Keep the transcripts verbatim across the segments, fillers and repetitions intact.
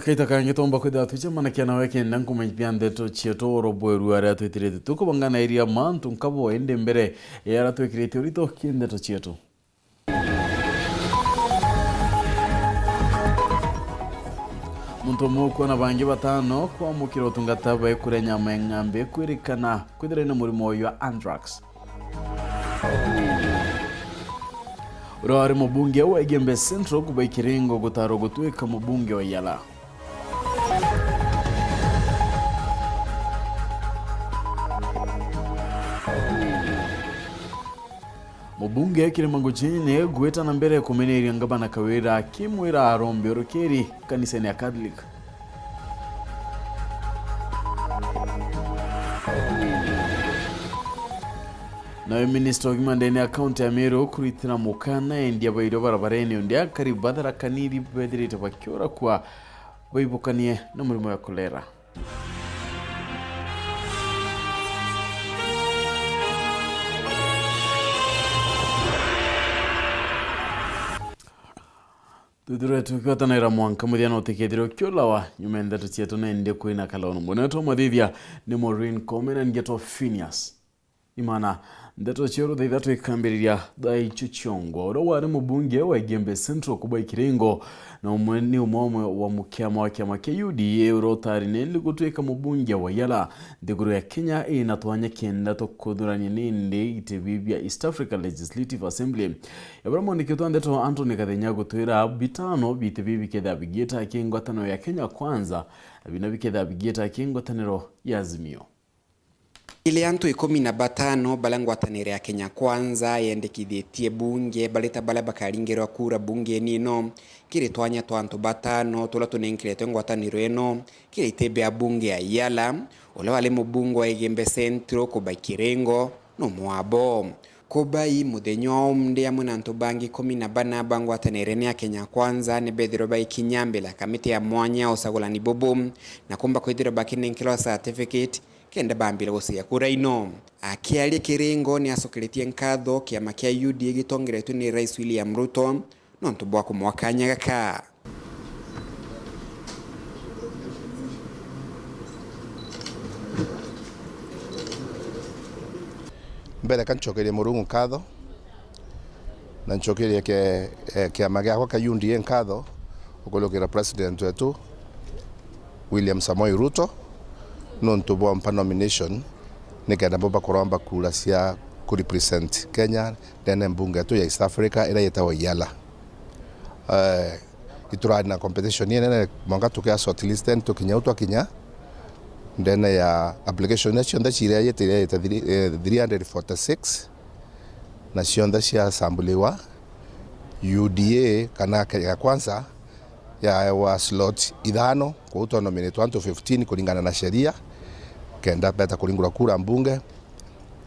Kaita kangi twomba kwithira twicemanakia nawe kenda nkumenyithia ndeto cietu oro bweru aria twitiritie tukubangana iria mantu nkabo indi mbere ya aria twikiritie urito ki ndeto cietu. Muntu umwe ukua na bangi batano kwamukira utungata bae kuria nyama ya ng'ambi kwirikana kwithira ina murimo uyu wa anthrax. Uria wari mubunge wa Igembe Central kubai Kiringo gutarwa gutuika mubunge wa Yala. Mubunge Kirima Ngujini gwita na mbere kumeneria ngabana Kawira akimwira arombe urukiri kanisene ya Catholic. Nawe minista wa ugima ndene ya kaunti ya Meru kuritira mukana endia bairio barabarene undi akari bathara kaniri bethirite bakiura kwa baibukanie na murimo ya kolera. Twithirwe tukigwatanira mwanka muthia no tikethirwe kiulawa nyuma ya ndeto cietu na indi kwina kalaunu. Mbonetwo mathithia ni Maureen Kome na ngetwa Phineas Imana. Ndeto cia ruthaitha twikambiriria thaa icio ciongwa. Uria wari mubunge wa Igembe Central kubai Kiringo na umwe ni umwe umwe wa mukiama wa kiama kia U D A uria utari nendi gutwika mubunge wa Yala. Nthiguru ya Kenya ina twanya kenda tukuthurania nindi iti bibi bia East Africa Legislative Assembly. Ya baria mwandiki witwa ndeto Anthony Kathenya gutwira bitano biti bibi bikethira bigiita ki ngwataniro ya Kenya Kwanza na bina bikethira bigiita ki ngwataniro ya Azimio. Ile antu ikumi na batano baria ngwataniro ya Kenya Kwanza yendekithitie bunge bari ta baria bakaringirwa kura bungeni ino, kiri twanya twa antu batano turia tunenkeretwe ngwataniro ino, kiri iti bia bunge ya Yala, uria wari mubunge wa Igembe Central Kubai Kiringo, numwe wabo. Kubai, muthenya wa umde amwe na antu bangi ikumi na bana ba ngwataniro ya Kenya Kwanza ni bethirwe baikinya mbele ya kamiti ya mwanya ya ucagurani bubu, na kumba kwithirwa bakinenkerwa certificate kenda bambire gucia kura ino. Akiaria Kiringo ni acokeretie nkatho kiama kia U D A gitongeretwe ni Rais William Ruto nontu bwa kumwa kanya gaka. Mbere ka ncokerie Murungu nkatho, na ncokerie ke-, eh, kiama giakwa kia U D A nkatho, ukurukira President wetu, William Samoei Ruto, nontu bwa mpa nomination, nikenda mbuba kuromba kura cia ku represent Kenya ndene mbunge yetu ya East Africa iria yetagwa Yala. Eh, iturari na competition inene, mwanka tukia shortlisted, tukinya u twakinya ndene ya application iria cionthe ciria yetire yete three, eh, three hundred forty-six, na cionthe ciasambuliwa, U D A kana Kenya Kwanza yaewa slot ithano, kwou twa nominate antu fifteen kuringana na sheria, kenda beta kuringirwa kura mbunge,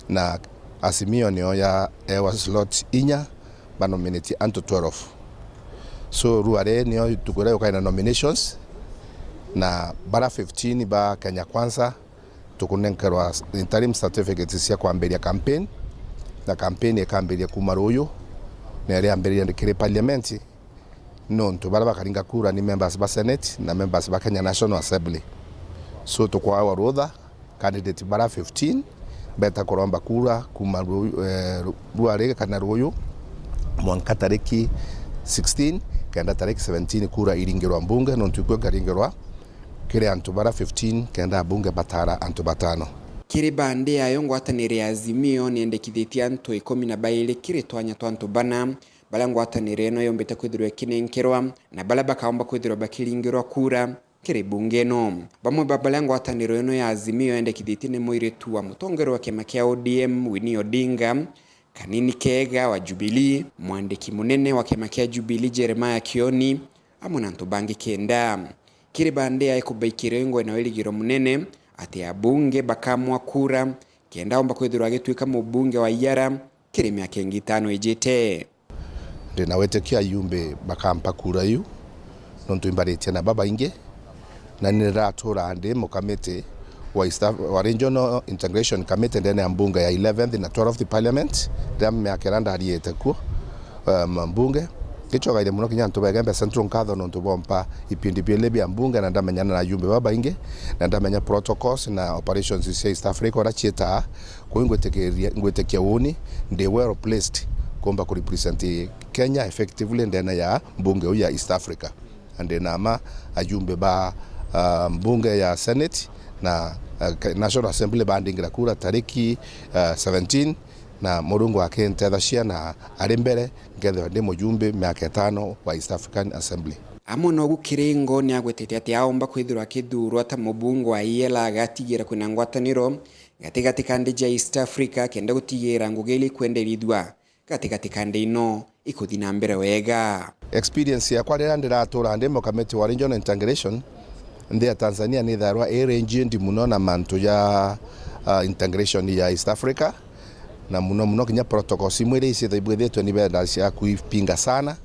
na Azimio nio yaewa slot inya, ba nominate antu twelve. So, ruari nio ituku iria yukae na nominations, na bara fifteen ba Kenya Kwanza tukunenkerwa interim certificates cia kwambiria campaign, na campaign ikambiria kuma ruyu, na iria yambiriria kiri parliament, nontu baria bakaringa kura ni members ba Senate na members ba Kenya National Assembly. So, tukwawa rutha candidate bara fifteen beta kuromba kura kuma ru-, eh, ru-, ruari kana ruyu mwanka tariki sixteen, kenda tariki seventeen kura iringirwa mbunge, nontu ikwo ikaringirwa kiri antu bara fifteen, kenda abunge batara antu batano. Kiri bandi yayo, ngwataniro ya Azimio niendekithitie antu ikumi na bairi kiri twanya twa antu bana, baria ngwataniro ino yombite kwithirwa ikinenkerwa, na baria bakaomba kwithirwa bakiringirwa kura kiri bunge ino. Bamwe ba baria ngwataniro ino ya Azimio yendekithitie ni mwiritu wa mutongeria wa kiama kia O D M, Winnie Odinga, Kanini Kega wa Jubilee, mwandiki munene wa kiama kia Jubilee, Jeremiah Kioni, amwe na antu bangi kenda. Kiri bandi ya ikubaikire ngwe na wirigiro munene ati abunge bakamwa kura kenda omba kwithirwa agitwika mubunge wa Yala kiri miaka ingi itano ijite. Ndina witikio ayumbe bakampa kura iu, nontu imbaritie na babaingi, na ni ndiratura ndi mukamiti wa East Af-, wa Regional Integration Committee ndene ya mbunge ya eleventh na twelfth Parliament, riria miaka iria ndariite kuo, um, mbunge, Gicogaire mono kinya antu ba Igembe Central nkatho nontu bompa ipindi biele bia mbunge, na ndamenyana na ajumbe babaingi, na ndamenya protocols na operations cia East Africa uria ciitaa. Kwou ngwitikiria, ngwitikia uuni ndi well placed kuumba ku represent Kenya effectively ndene ya mbunge iu ya East Africa. Na ndina mma ajumbe ba, ah, mbunge ya Senate na, ah, National Assembly bandingira kura tariki, ah, seventeen, na Murungu akintethecia na ari mbere, nkethirwa ndi mujumbe miaka itano wa East African Assembly. Amwe nogu Kiringo ni agwetete ati aomba kwithirwa akithuurwa ta mubunge wa Iyela agatigira kwina ngwataniro gatigati ka nthi cia East Africa kenda gutigira ngugi iria ikwenderithua gatigati ka nthi ino ikuthi na mbere wega. Experience yakwa riria ndiratura ndi mukamiti wa regional integration, nthi ya Tanzania nithairwa i ranged muno na mantu ja, ah, integration ya East Africa, na muno muno kinya protocols imwe iria iciithaibwithitwe ni benda cia kuipinga sana,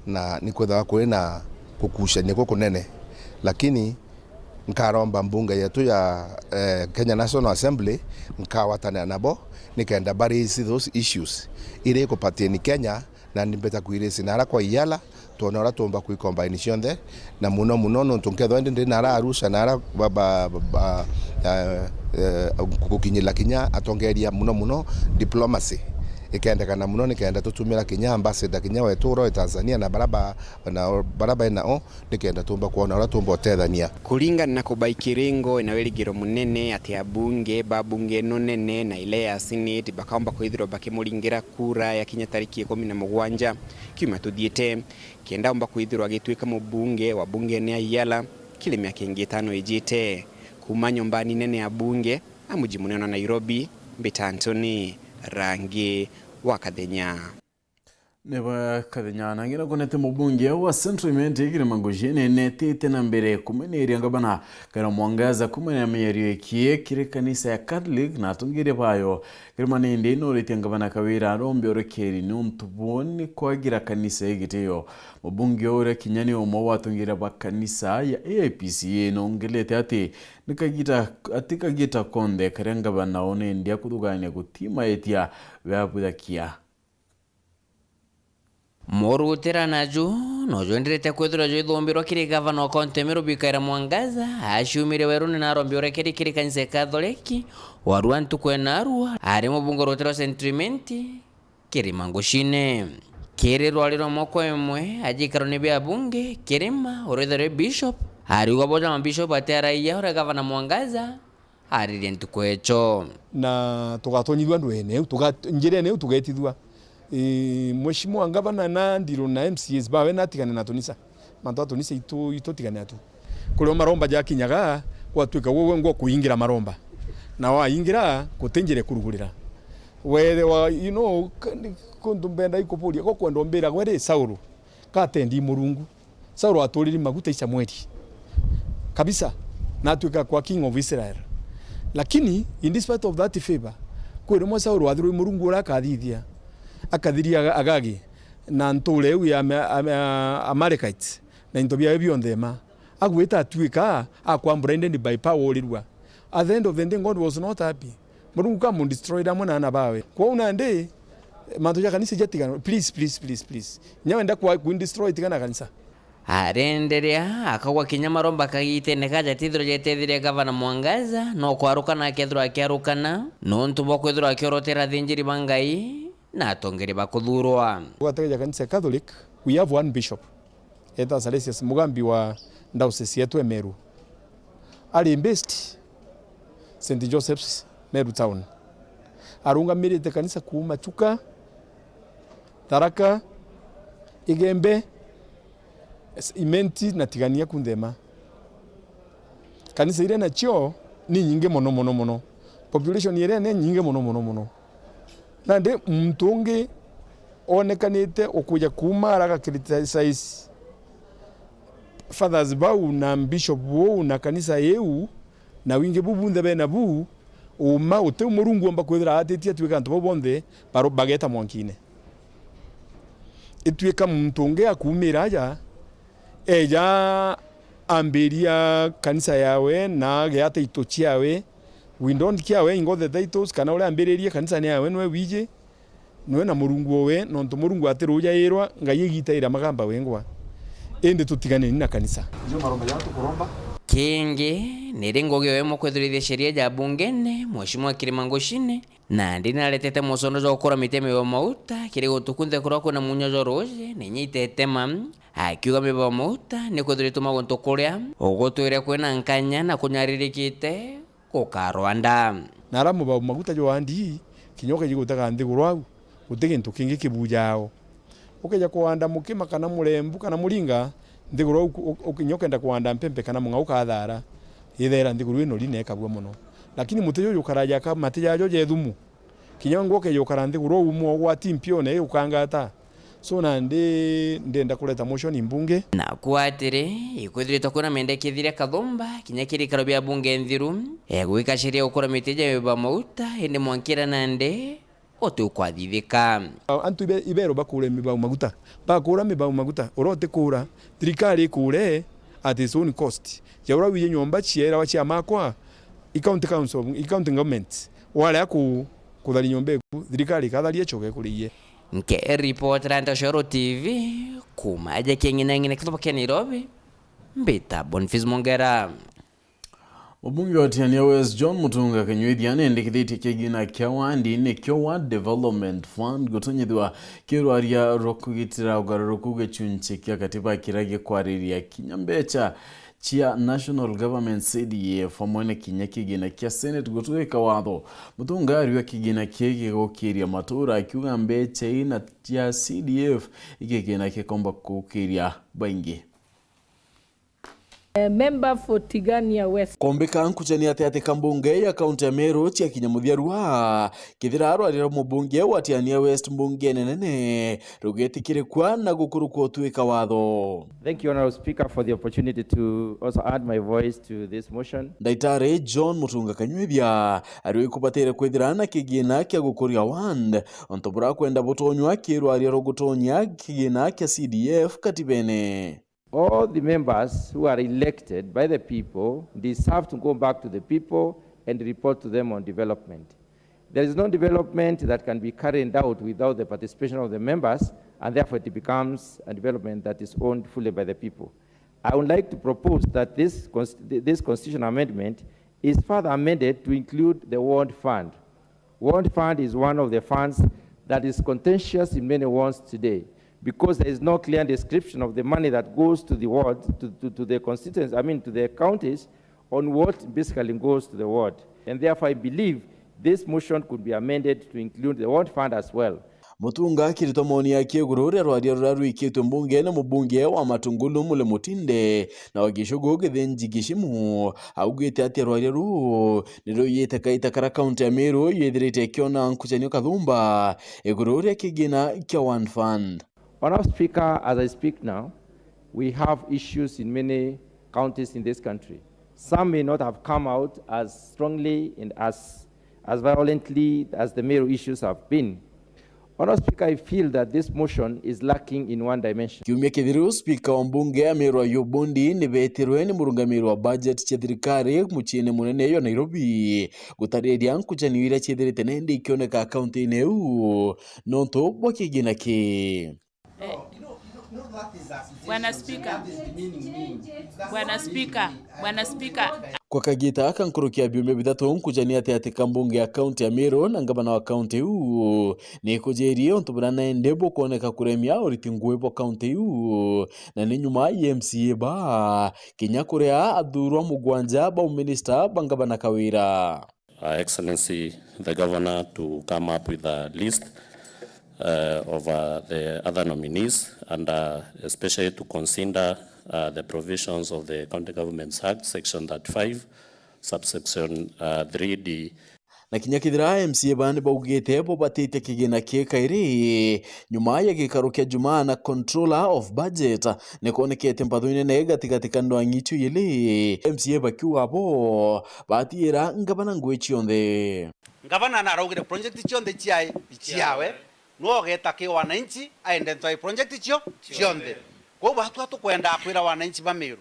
na ni kwithairwa kuri na gukucania kukunene, lakini nkaromba mbunge yetu ya, eh, Kenya National Assembly, nkagwatanira nabo nikenda ba raise those issues iria ikupatini Kenya, na ni mbeta kwi raise nara kwa Iyala, twone uria tuumba kwi combine cionthe, na muno muno nontu nkethwa indi ndi nara Arusha nara ba, ba, ba, eh, eh, gukinyira kinya atongeria muno muno diplomacy ikendekana muno nikenda tutumira kinya ambassador kinya wetu uria wi Tanzania na bara ba, na bara bainao nikenda tuumba kwona uria tuumba utethania. Kuringana na Kubai Kiringo, ena wirigiro munene ati abunge ba bunge ino nene na ile ya Senate bakaumba kwithirwa bakimuringira kura ya kinya tariki ikumi na mugwanja kiumia tuthiite, kenda aumba kwithirwa agituika mubunge wa bungene ya Iyala kiri miaka ingi itano ijite. Kuuma nyumbani nene ya bunge, a muji munene wa Nairobi, mbita Anthony Rangi wa Kathenya. Ni bwa Kathenya na ngina kunete mubunge wa Central Imenti Kirima Ngushi nenetete na mbere kumeneria ngavana Kawira Mwangaza kuumania na miario ikie kiri kanisa ya Catholic na atongeria bayo. Kirima nindi nuritie ngavana Kawira arombe urekeri niuntu bwo ni kwagira kanisa igitio. Mubunge uria kinya ni umwe wa atongeria ba kanisa ya A I P C A nongelete ati ni kagita, ati kagita konthe karia ngavana unendi akuthugania guti maetia biabuthakia. Murutira naju no jwenderete kwithirwa jwithumbirwa kiri gavana wa kaunti ya Meru Kawira Mwangaza, aciumire weruni na arombi urekeri kiri kanisa ya Katholeki, warua ntuku ya narua, ari mubunge rutira rwa Central Imenti, Kirima Ngushine. Kiri rwari rwa mwaka imwe, ajikarwa ni bia bunge, Kirima, urithirwe bishop, ariuga boja mabishop ati araia uria gavana Mwangaza, aririe ntuku echo. Na tugatonyithua ndwene iu, tuga-, njirene iu tugetithua. Ii, Mheshimiwa Ngavana na Ndirũ na M C As bawe natigane na tunisa. Mantu a tunisa itu, itutigane atu. Kurio maromba jakinyaga, gwatuika gwe ngwa kuingira maromba. Na waingira, guti njira ikurugurira. Were wa, you know, ka-, ni kuntu mbenda ikuburia, go kwenda umbira gwe ri, Saulu, katendi Murungu. Saulu aturiri maguta i Samueli kabisa, na atuika kwa king of Israel. Lakini in despite of that favor, kwi rimwe Saulu athirwe Murungu uria akathithia, akathiria Aga-, Agagi na ntuura iu ya Ama-, Ama-, Amalekites na into biayo bionthe ma. Agwita atuika akwa blinded by power urirua. At the end of the day, God was not happy. Murungu kamundestroy amwe na aana bawe. Kwou nandi, mantu ja kanisa jatigana, please, please, please, please. Inya wenda kwa, kundestroy, tigana kanisa. Arenderea, akagwa kinya maromba kagitene kaja tithirwa jetethirie gavana Mwangaza, no kwarukana akethirwa akiarukana, nontu bwa kwithirwa akiorotera athinjiri ba Ngai na atongeri ba kuthurwa. Gwataga ja kanisa Catholic, we have one bishop. Eta Salesius Mugambi wa diocese yetu ya Meru. Ari based Saint Joseph's, Meru Town. Arungamirite kanisa kuuma Chuka, Tharaka, Igembe, Imenti na Tigania kunthe ma. Kanisa iria nacio ni nyingi mono, mono, mono. Population iria ni nyingi mono, mono, mono. Nandi muntu ungi onekanite ukuja kuuma ara agacriticize fathers bau na bishop buu na kanisa iu na wingi buu bunthe bena buu, uma uti Murungu omba kwithira atitie atuika antu bau bonthe baro-, bageta mwankine. Ituika muntu ungi akuumira aja, eja ambiria kanisa yawe na agea title ciawe, we don't care where he got the titles, kana uria ambiririe kanisa ni yawe nwe wiji, Nwe na Murungu owe, nontu Murungu atirujairwa, Ngai igita iria magamba wengwa. Indi tutiganeni na kanisa. Ndio maromba ya tukuromba. Kingi, niri ngugi owe mukwithirithia sheria ja bungene, Mheshimiwa Kirima Ngushine, nandi naretete mucondo jwa gukura miti ya miba mauta kiri guntu kunthe kuria kwina munya jwa ruuji, na inya itetema, akiuga miba mauta ni kwithirwa ituma guntu kuria ugutwire kwina nkanya na kunyaririkite gukarwanda. Na ara mubau maguta jwandi, kinya ukeji gutega nthiguru au, guti gintu kingi kibujao. Ukeja kuanda mukima kana murembu kana muringa, nthiguru au ku-, u-, kinya ukenda kuanda mpempe kana mung'au ukathara, ithaira nthiguru inori na ikabua mono. Lakini muti juju ukaraja ka mati jajo jethumu. Kinya ngwa ukeja ukara nthiguru au umwe ugwati mpione igukangata. So nandi ndenda kureta motion mbunge. Naku atiri, ikwithiritwe kwina mendekithire kathumba kinya kiri ikaro bia bunge nthiru, egwika sheria gukura miti ja miba mauta, indi mwankira nandi utikwathithika. Antu ibe-, iberu bakure mibau maguta, bakura mibau maguta, uria utikura, thirikari ikure at its own cost. Ja uria wiji nyomba cierawa cia makwa, i county council, i county government, waria ku-, kuthari nyomba eku, thirikari ikatharia icoke ikuriie. Nke ripotera Ntoshoro T V, kuma aja Kieng'inang'ina kithomo kia Nairobi, mbita Boniface Mongera. Mubunge wa Tiania West John Mutunga Kanywithia nendekithitie kigina kia wandi nikio Ward Development Fund gutonyithua kirwaria rwa kugitira ugaruruku gichunchi kia katiba kiria gikwariria kinya mbecha cia National Government C D F amwe na kinya kigina kia Senate gutwika watho. Mutunga ariuga kigina kii gigukiria matura akiuga mbecha ii na cia C D F i kigina gikomba kukiria baingi. A member for Tigania West. Kombika nkuchani ati ati ka mbunge ya kaunti ya Meru ciakinya muthia rua, kethira rwaria rwa mubunge wa Tiania West mbungene nene rugetikirikwa na gukurukwa utwika watho. Thank you, Honorable Speaker, for the opportunity to also add my voice to this motion. Ndaitari John Mutunga Kanywithia ari ikubatire kwithira na kigina kia gukuria ward, onto burakwenda butonywa kirwaria rwa gutonya kigina kia C D F katibene. All the members who are elected by the people deserve to go back to the people and report to them on development. There is no development that can be carried out without the participation of the members, and therefore it becomes a development that is owned fully by the people. I would like to propose that this const-, this constitutional amendment is further amended to include the ward fund. Ward fund is one of the funds that is contentious in many wards today because there is no clear description of the money that goes to the ward, to, to, to the constituents, I mean, to the counties, on what basically goes to the ward. And therefore, I believe this motion could be amended to include the ward fund as well. Mutunga akiritwa moni yake iguru ria rwaria ruria rwikitwe mbunge ni mubunge wa Matungulu Mule Mutinde na wa Gichugu Githinji Gishimu, augite ati rwaria ruu ni ruyite kaita karia kaunti ya Meru yithirite ikiona nkuchanio kathumba iguru ria kigina kia One Fund. Honourable Speaker, as I speak now, we have issues in many counties in this country. Some may not have come out as strongly and as, as violently as the Meru issues have been. Honourable Speaker, I feel that this motion is lacking in one dimension. Kiumia kithiru, spika wa mbunge ya Meru Ayub Bundi ni betirwe ni murungamiri wa budget cia thirikari muciini munene yo Nairobi gutariria nkuchanio iria ciithirite nende ikioneka kaunti-ini iu nontu bwa kigina kii. Eh, Bwana Spika. Bwana Spika. Bwana Spika. Kwa kagita aka nkuruki ya biumia bithatu nkuchania ati ati ka mbunge ya kaunti ya Meru na ngavana wa kaunti iu ni kujerie untu buria nende bukwoneka kuremia uriti ngui bwa kaunti iu, na ni nyuma ya M C A ba kinya kuria athurwa mugwanja ba uminista ba ngavana Kawira. Her Excellency the Governor to come up with a list, uh, of, uh, the other nominees and, uh, especially to consider, uh, the provisions of the County Governments Act, Section thirty-five, subsection, uh, three D. Na kinya kethira M C A baa ni baugite bo batitie kigina kii kairi, nyuma ya gikaro kia Jumaa na Controller of Budget, ni kwonekete mpatho inene gatigati ka ndwang'i icio ili, M C A bakiuga bo batiira ngavana ngui cionthe. Ngavana naraugire project cionthe ciae iciawe, nwe ogeta ki wananchi aende ntwai project cio cionthe. Kwou batua tukwenda kwira wananchi ba Meru,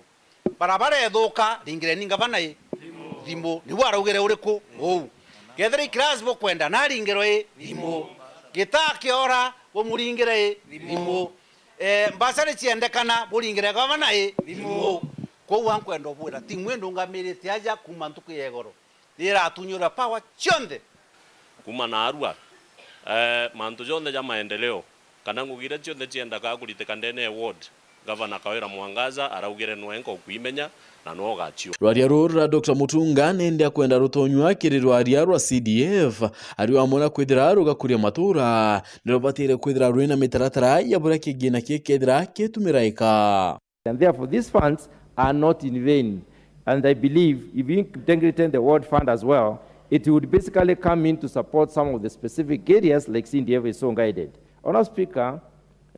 barabara ethuka, ringireni ngavana i thimu. Niu araugire uriku uu? Kethira i class bukwenda, naringirwe i thimu. Gitaa kiora, bumuringire i thimu. Eh, mbasari ciendekana, buringire gavana i thimu. Kwou ankwenda ubwira, timu indungamirite aja kuma ntuku ya igoro. Niratunyura power cionthe. Kuma naarua, eh, mantu jonthe ja maendeleo, kana ngugi iria cionthe ciendaga kuritika ndene ya ward, Gavana Kawira Mwangaza araugire nwenka ukuimenya na nwe ugaciona. Rwaria ruru rwa Doctor Mutunga nindi akwenda rutonywa kiri rwaria rwa C D F, ari amwe na kwithira rugakuria matura, ni rubatire kwithira rwina mitaratara ya buria kigina kii kethira kitumiraika. And therefore, these funds are not in vain. And I believe if we integrate the ward fund as well, it would basically come in to support some of the specific areas like C D F is so guided. Honourable Speaker,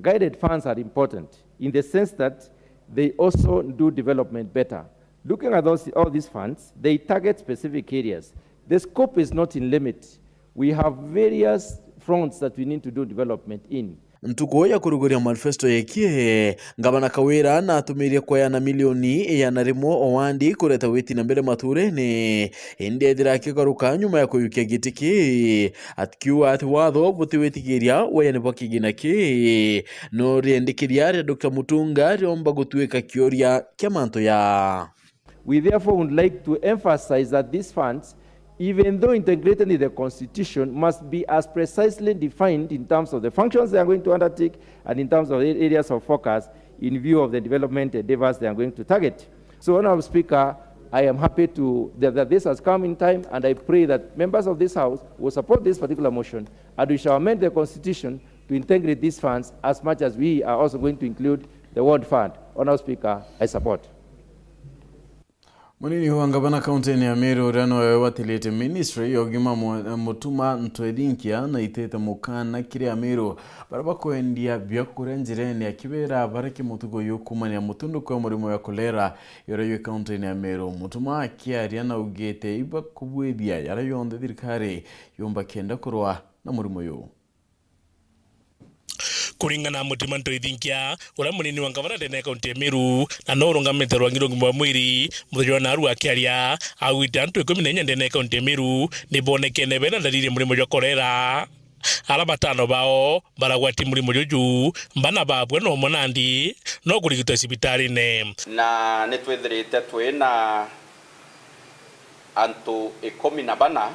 guided funds are important in the sense that they also do development better. Looking at those, all these funds, they target specific areas. The scope is not in limit. We have various fronts that we need to do development in. Ntuku ya kuruguria manifesto yekie, Ngavana Kawira natumirie kweana milioni igana rimwe o wandi kureta witi na mbere maturene, indi ethira akigaruka nyuma ya kuyukia giti kii, akiuga ati watho butiwitikiria weani bwa kigina kii, no riendikiria ria Doctor Mutunga riomba gutuika kiuria kia mantu ya. We therefore would like to emphasize that these funds, even though integrated in the constitution, must be as precisely defined in terms of the functions they are going to undertake and in terms of the areas of focus in view of the development endeavors they are going to target. So, Honorable Speaker, I am happy to, that, that this has come in time, and I pray that members of this House will support this particular motion, and we shall amend the constitution to integrate these funds as much as we are also going to include the ward fund. Honorable Speaker, I support. Munini wa ngavana kaunti-ini ya Meru uria nowe watilite ministry ya ugima mu-, Mutuma Ntwethinkia naitite mukana kiri Ameru baria bakwendia biakuria njirene, akibera bareke mutugo uyu kuumania mutunduko wa murimo wa kolera uria wi kaunti-ini ya Meru. Mutuma akiaria naugite ibakubwithia jaria jonthe thirikari yumba kenda kurwa na murimo uyu. Kuringana na Mutuma Ntwethinkia, uria munini wa ngavana ndene ya kaunti ya Meru, na no urungamite rwangi rwa ugima bwa mwiri, muthenya wa naarua akiaria, augite antu ikumi na inya ndene ya kaunti ya Meru ni bonekene bena ndariri ya murimo jwa kolera. Ara batano bao baragwati murimo juju, bana babwe na umwe nandi no kurigitwa cibitarine. Na ni twithirite twina antu ikumi na bana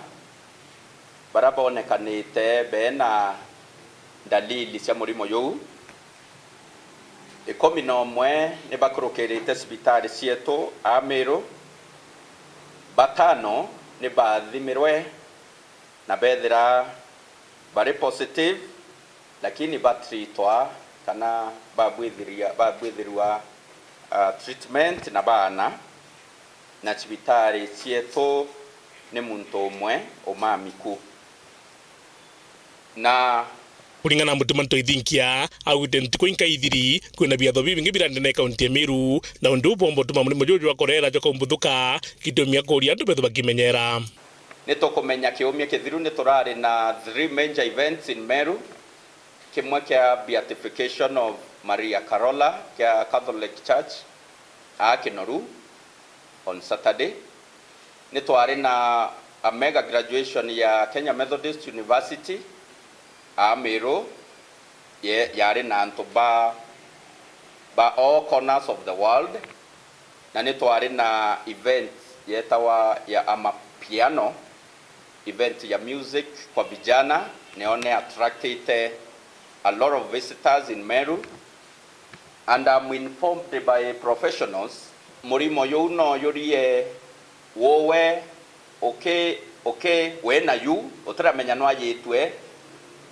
baria bonekanite bena ndalili cia murimo juu. Ikumi na umwe ni bakurukirite cibitari cietu a Meru, batano ni baathimirwe na bethira bari positive, lakini batritwa kana babwithiria-, babwithirua, ah, treatment na baana, na cibitari cietu ni muntu umwe umamiku. Na kuringana na Mutuma Ntwethinkia, augite ntuku inka ithiri kwina biatho bibingi birandene kaunti ya Meru, na undu uu bwomba utuma murimo juju jwa kolera jwa kumbuthuka, gitumi akuria antu bethu bakimenyera. Ni tukumenya kiumia kithiru ni turari na three major events in Meru. Kimwe kia beatification of Maria Carola kia Catholic Church aa Kinoru on Saturday. Ni twari na a mega graduation ya Kenya Methodist University aa Meru, ye-, yari na antu ba, ba all corners of the world. Na ni twari na event yetawa ya Amapiano, event ya music kwa vijana, niyo ni attractite a lot of visitors in Meru. And I'm informed by professionals, murimo juu no jurie wuwe uki-, uki-, wina yu, utiramenya nwajitwe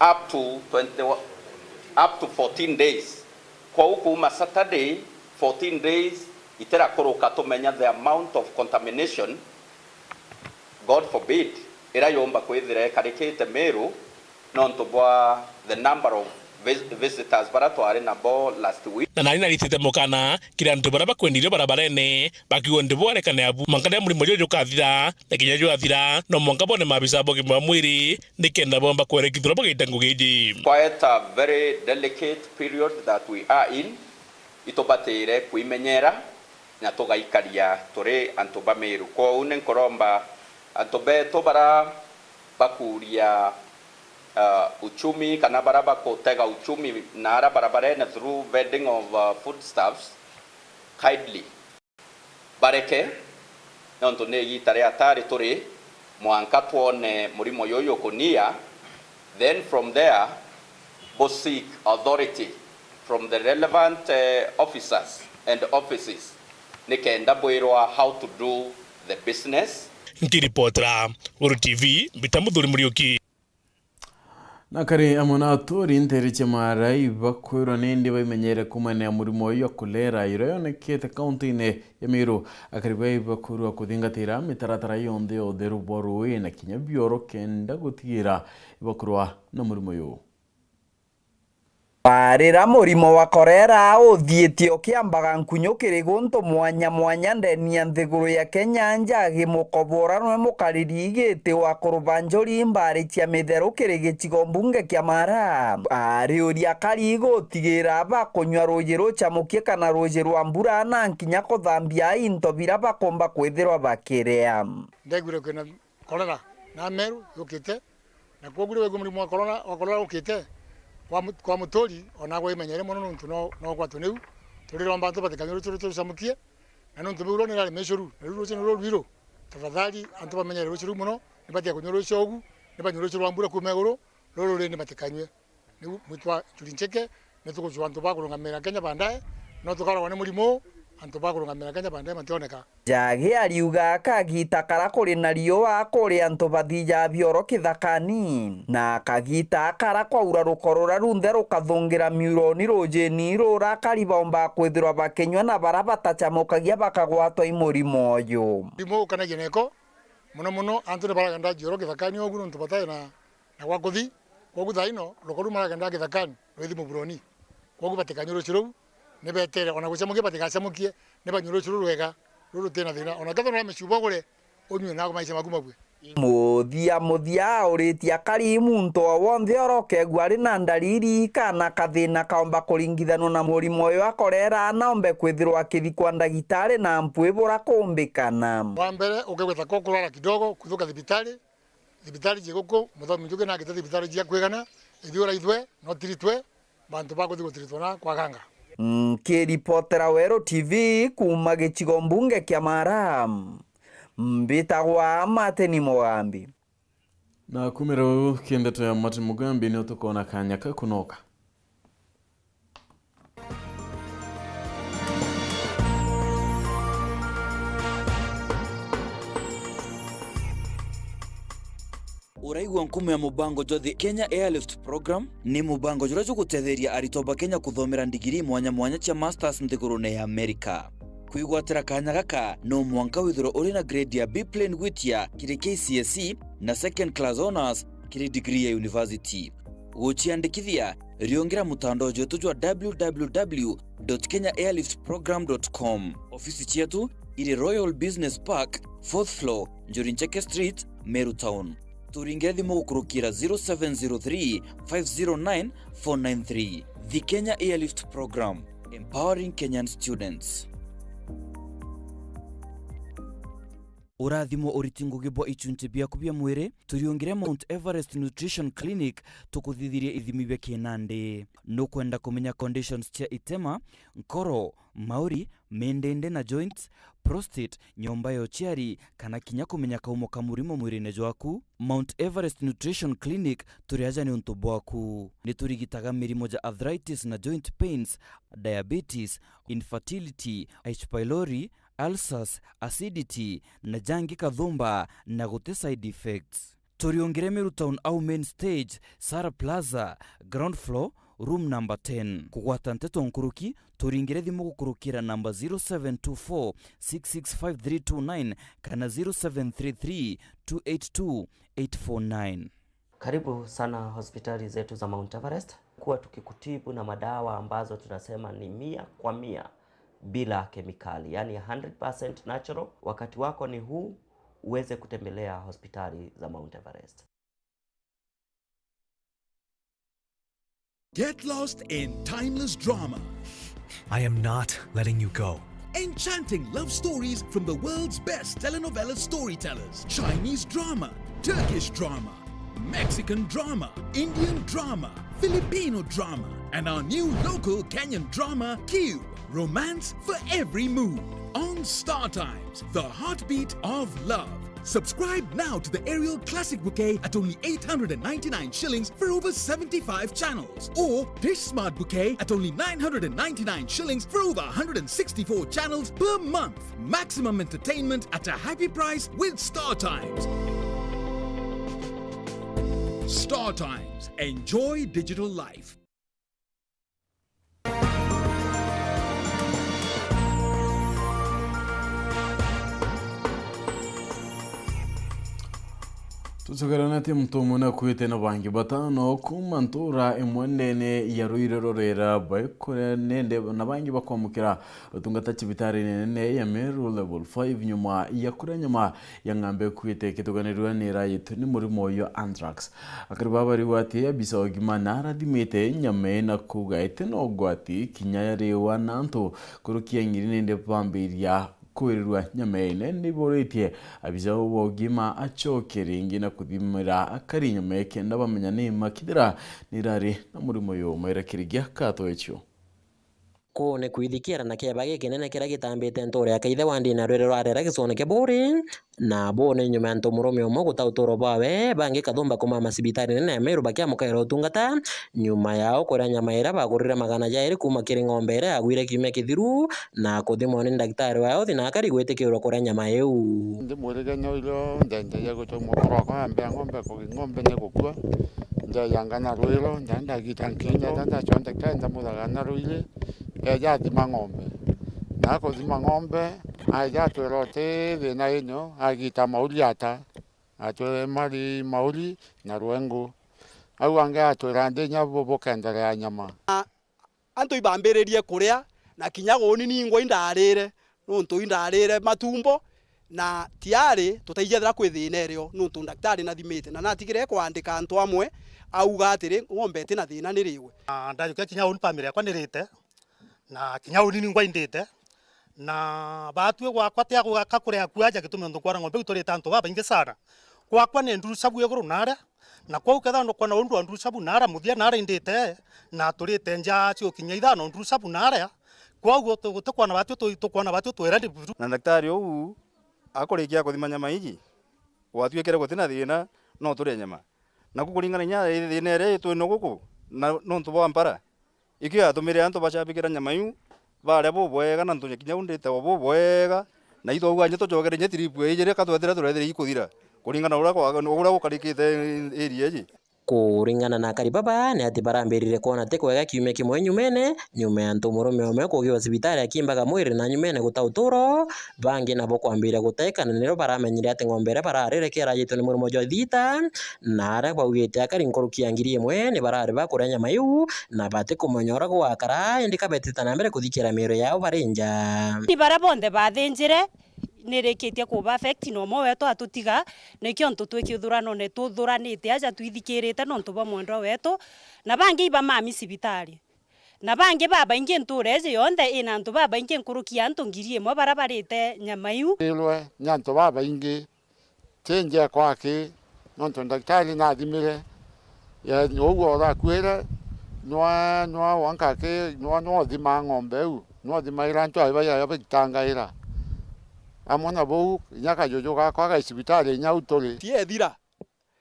up to twenty, up to fourteen days. Kwou kuuma Saturday, fourteen days, itirakuruka tumenya the amount of contamination, God forbid, ira yumba kwithira ikarikite Meru nontu bwa the number of vis-, visitors bara twari nabo last week. Na nani naritite mukana kiri antu bara bakwendirio barabarene, bakiuga ndi bwarekane abu, mwanka riria murimo juju jukathira, na kinya jwathira, no mwanka bone maabisa ba ugima bwa mwiri, nikenda bomba kwerekithirwa bagita ngugi iji. Quite a very delicate period that we are in. Itubatire kwimenyera na tugaikaria turi antu ba Meru. Kwou ni nkuromba antu betu bara bakuria uh, uchumi, kana bara bakutega uchumi na ara barabarene through vending of, uh, foodstuffs, kindly bareke, nontu ni igita ria atari turi, mwanka twone murimo juju ukunia, then from there, bu seek authority from the relevant, eh, officers and offices, nikenda bwirwa how to do the business. Nkiripotera Uru T V, mbita Muthuri Muriuki. Na kari amwe na aturi nteere cia Maara ibakwirwa nindi baimenyere kumanea murimo uyu jwa kolera iria yonekete kaunti-ini ya Meru. Akari baa ibakwirwa kuthingatira mitaratara yonthe ya utheru bwa ruui na kinya bioro kenda gutigira ibakwirwa na murimo uyu. Kwarira murimo wa korera uthiite ukiambaga nkunyu kiri guntu mwanya mwanya ndeni ya nthiguru ya Kenya, Njagi Mukobora nwe mukariri giti wa kuruba njuri mbari cia mitheru kiri gicigo mbunge kia Maara. Ariuria akari gutigira bakunywa ruuji rucamukie kana ruuji rwa mbura na nkinya kuthambia into bira bakumba kwithirwa bakiria. Ndegwire kwina korera na Meru yukite, na kwogu riu waigua murimo wa korona, wa korona ukite kwa mu-, kwa muturi, ona agwe imenyere mono nontu no, no gwatwe niu. Turiromba antu batikanywe ruuji rucamukie, na nontu biu rwo ni rari micuru, na riu ruuji ni ruu rwiru. Tafadhali, antu bamenyere ruuji ruu mono, nibatiga kunywa ruuji ugu, nibanywe ruuji rwa mbura kuuma iguru, ruru rindi batikanywe. Niu mwitwa Njuri Ncheke, ni tugucua antu ba kurungamira Kenya baadaye, no tukaragwa ni murimo, antu ba kurungamira Kenya baadaye mationeka. Njagi ariuga kagita kara kuri na riua kuri antu bathijaa bioro kithakani, na kagita kara kwaura rukorora runthe rukathungira miuroni ruujini rura akari baumba kwithirwa bakinywa na bara batacamukagia bakagwatwa i murimo uyu. Murimo ukanagia neko, mono mono antu ni baragenda jioro kithakani ugu nontu batai na, na gwa kuthi. Kwogu thaa ino, ruko ruu maragenda kithakani, rwithi muburoni. Kwogu batikanywe ruuji ruu, ni betere, ona gucamukia batigacamukie, ni banywe ruuji ruu rwega, ruu rutina thina. Ona kethirwa ni rwa micuba ugure, unywe na maisha maku mabue. Muthia muthia auritie akari muntu o wonthe urokegua ari na ndariri kana kathina kaomba kuringithanwa na murimo uyu akorera, naombe kwithirwa akithi kwa ndagitari na mpwi bura kumbikana. Wa mbere, ukegweta ko kurwara kidogo, kuthuka thibitari, thibitari cia guku, Muthomi Njuki nagite thibitari cia kwigana, ithui uraithwe, no tiritwe, bantu bakuthi gutiritwa na kwaganga. Nkiripotera Weru T V kuuma gicigo mbunge kia Maara, mbitagwa Martin Mugambi. Na kumira uu ki ndeto ya Martin Mugambi, nio tukona kanya ka kunoka. Uraigua nkumo ya mubango jwa the Kenya Airlift Program? Ni mubango juria jugutetheria aritwa ba Kenya kuthomera ndigiri mwanya mwanya cia masters nthigurune ya Amerika. Kwigwatira kanya gaka, no mwanka withirwe uri na grade ya B plain gwitia kiri K C S E na second class honours kiri degree ya university. Guciandikithia, riungira mutandao jwetu jwa w w w dot kenya airlift program dot com. Ofisi cietu iri Royal Business Park, fourth floor, Njuri Ncheke Street, Meru Town. Turingire thimu gukurukira zero seven zero three, five zero nine, four nine three. The Kenya Airlift Program, empowering Kenyan students. Urathimo uriti ngugi bwa ichunchi biaku bia mwiri, turiungire Mount Everest Nutrition Clinic tukuthithirie ithimi bia kinandi. Nukwenda kumenya conditions cia itema, nkoro, mauri, mindindi na joints, prostate, nyomba ya uciari, kana kinya kumenya kaumo ka murimo mwirine jwaku? Mount Everest Nutrition Clinic turi aja niuntu bwaku. Niturigitaga mirimo ja arthritis na joint pains, diabetes, infertility, H pylori, ulcers, acidity, na jangi kathumba, na guti side effects. Turiungire Meru Town au main stage, Sara Plaza, ground floor, room number ten. Kugwata nteto nkuruki, turingire thimu gukurukira namba zero seven two four, six six five three two nine kana zero seven three three, two eight two, eight four nine. Karibu sana hospitali zetu za Mount Everest. Kuwa tukikutibu na madawa ambazo tunasema ni mia kwa mia bila kemikali, yani hundred percent natural. Wakati wako ni huu uweze kutembelea hospitali za Mount Everest. Get lost in timeless drama. I am not letting you go. Enchanting love stories from the world's best telenovela storytellers. Chinese drama, Turkish drama, Mexican drama, Indian drama, Filipino drama, and our new local Kenyan drama, Q. Romance for every mood. On Star Times, the heartbeat of love. Subscribe now to the Aerial Classic Bouquet at only eight hundred and ninety-nine shillings for over seventy-five channels, or Dish Smart Bouquet at only nine hundred and ninety-nine shillings for over one hundred and sixty-four channels per month. Maximum entertainment at a happy price with Star Times. Star Times. Enjoy digital life. Tucokeranite muntu umwe nakuite na bangi batano kuma ntura imwe ndene ya ruire rurera baikuria nende na bangi bakwamukira utungata cibitarine nene ya Meru Level five nyuma ya kuria nyama ya ng'ombe ikuite ikituganirua ni irayitwe ni murimo uyu anthrax. Akari baba bariuga ati abisa wa ugima narathimite nyama ii na kuuga iti na ugwati kinya yariwa na antu kurukia ngiri nindi bambiria kwirirua nyama ii. Niburitie abisa wa ugima acoke ringi na kuthimira akari nyama ii kenda bamenya ni makithira nirari na murimo uyu. Maira Kirigia kato ecio. Kuu ni kwithikiira na kieba gikinene kiria gitambite ntuura ya kaithe wa ndini na rwiri rwa rera gicone kia Buuri, na buu ni nyuma ya ntu murume umwe guta uturo bwawe, bangi kathumba kumama cibitari nene ya Meru bakiamukaira utungata, nyuma yao kuria nyama iria bagurire magana jairi kuuma kiri ng'ombe iria yagwire kiumia kithiru, na kuthimwa ni ndagitari wa health na akari gwitikirwa kuria nyama iu. Ndi mwirigania urio ndenderia gutumwa mukoro wakwa ambea ng'ombe kugi ng'ombe ni gukua, ndeya ngana rwiro, ndenda gita nkinyo, ndenda chonde kenda muthaga na ruiri. Eja athima ng'ombe. Na akuthima ng'ombe, aeja atwira uti thina inyo, agita mauri ata, atwire mari mauri na rwengu. Au angi atwira ndinya bu-, bukenderea nyama. Antu ibambiririe kuria, na kinya uuni ningwa indarire, nuntu indarire matumbo, na tiari tutaijethira kwi thina irio, nuntu ndagitari nathimite, na natigire kwandika antu amwe, auga atiri, ng'ombe iti na thina niriwe. Na ndajukia kinya uuni family yakwa nirite, na kinya uuni ningwa indite, na batwi gwakwa ti agugaka kuria kuaja gitumi untu kwara ng'ombe iu turite antu babaingi sana. Gwakwa ni nduru cabu iguru naria, na kwou kethira ndukwona undu wa nduru cabu naria muthia naria indite, na turite nja cia ukinyia ithano nduru cabu naria, kwou guti-, gutikwona batwi tu-, tukwona batwi twira ni buru. Na ndagitari uu akurikia kuthima nyama iji, gwatuikire gutina thina, no turie nyama. Naku kuringana inya thina iria itwino guku, na nontu bwa mpara, ikio yatumire antu bacabikira nyama iu, baria bubwega, na ntunya kinya undite o bubwega, na itwauga nje tucokere nje trip ijiri, ka twethire turethire ikuthira, kuringana uria kwa-, uria gukarikite area iji. Kuringana na akari baba, ni ati barambirire kwona ti kwega kiumia kimwe nyumene, nyuma ya ntu murume umwe kugiwa cibitari akimbaga mwiri na nyumene guta uturo, bangi nabo kwambiria guteka, na nirio baramenyire ati ng'ombe iria bararire kiarajitwe ni murimo jwa thita, na aria baugite akari nkuruki ya ngiri imwe ni barari bakuria nyama iu, na batikumenya uria gugakara, indi ka betite na mbere kuthikira miiri yao bari nja. Ni baria bonthe bathinjire, nirikitie kuba affect na umwe wetu atutiga, nikio ntu twi kiuthuranone tuthuranite aja twithikirite nontu bwa mwendwa wetu, na bangi iba mami cibitari. Na bangi babaingi ntuura iji yonthe ina antu babaingi nkuruki ya antu ngiri imwe baria barite nyama iu. Irwe ni antu babaingi, ti nje kwaki, nontu ndagitari nathimire, ya, uu urakuire, nwa, nwa wanka aki, nwa, nwa uthimaa ng'ombe iu, nwa uthimaira antu aba ya, ya bagitangaira. Amwe na buu, inya kajuju gakwa gai cibitari inya u turi. Tiethira.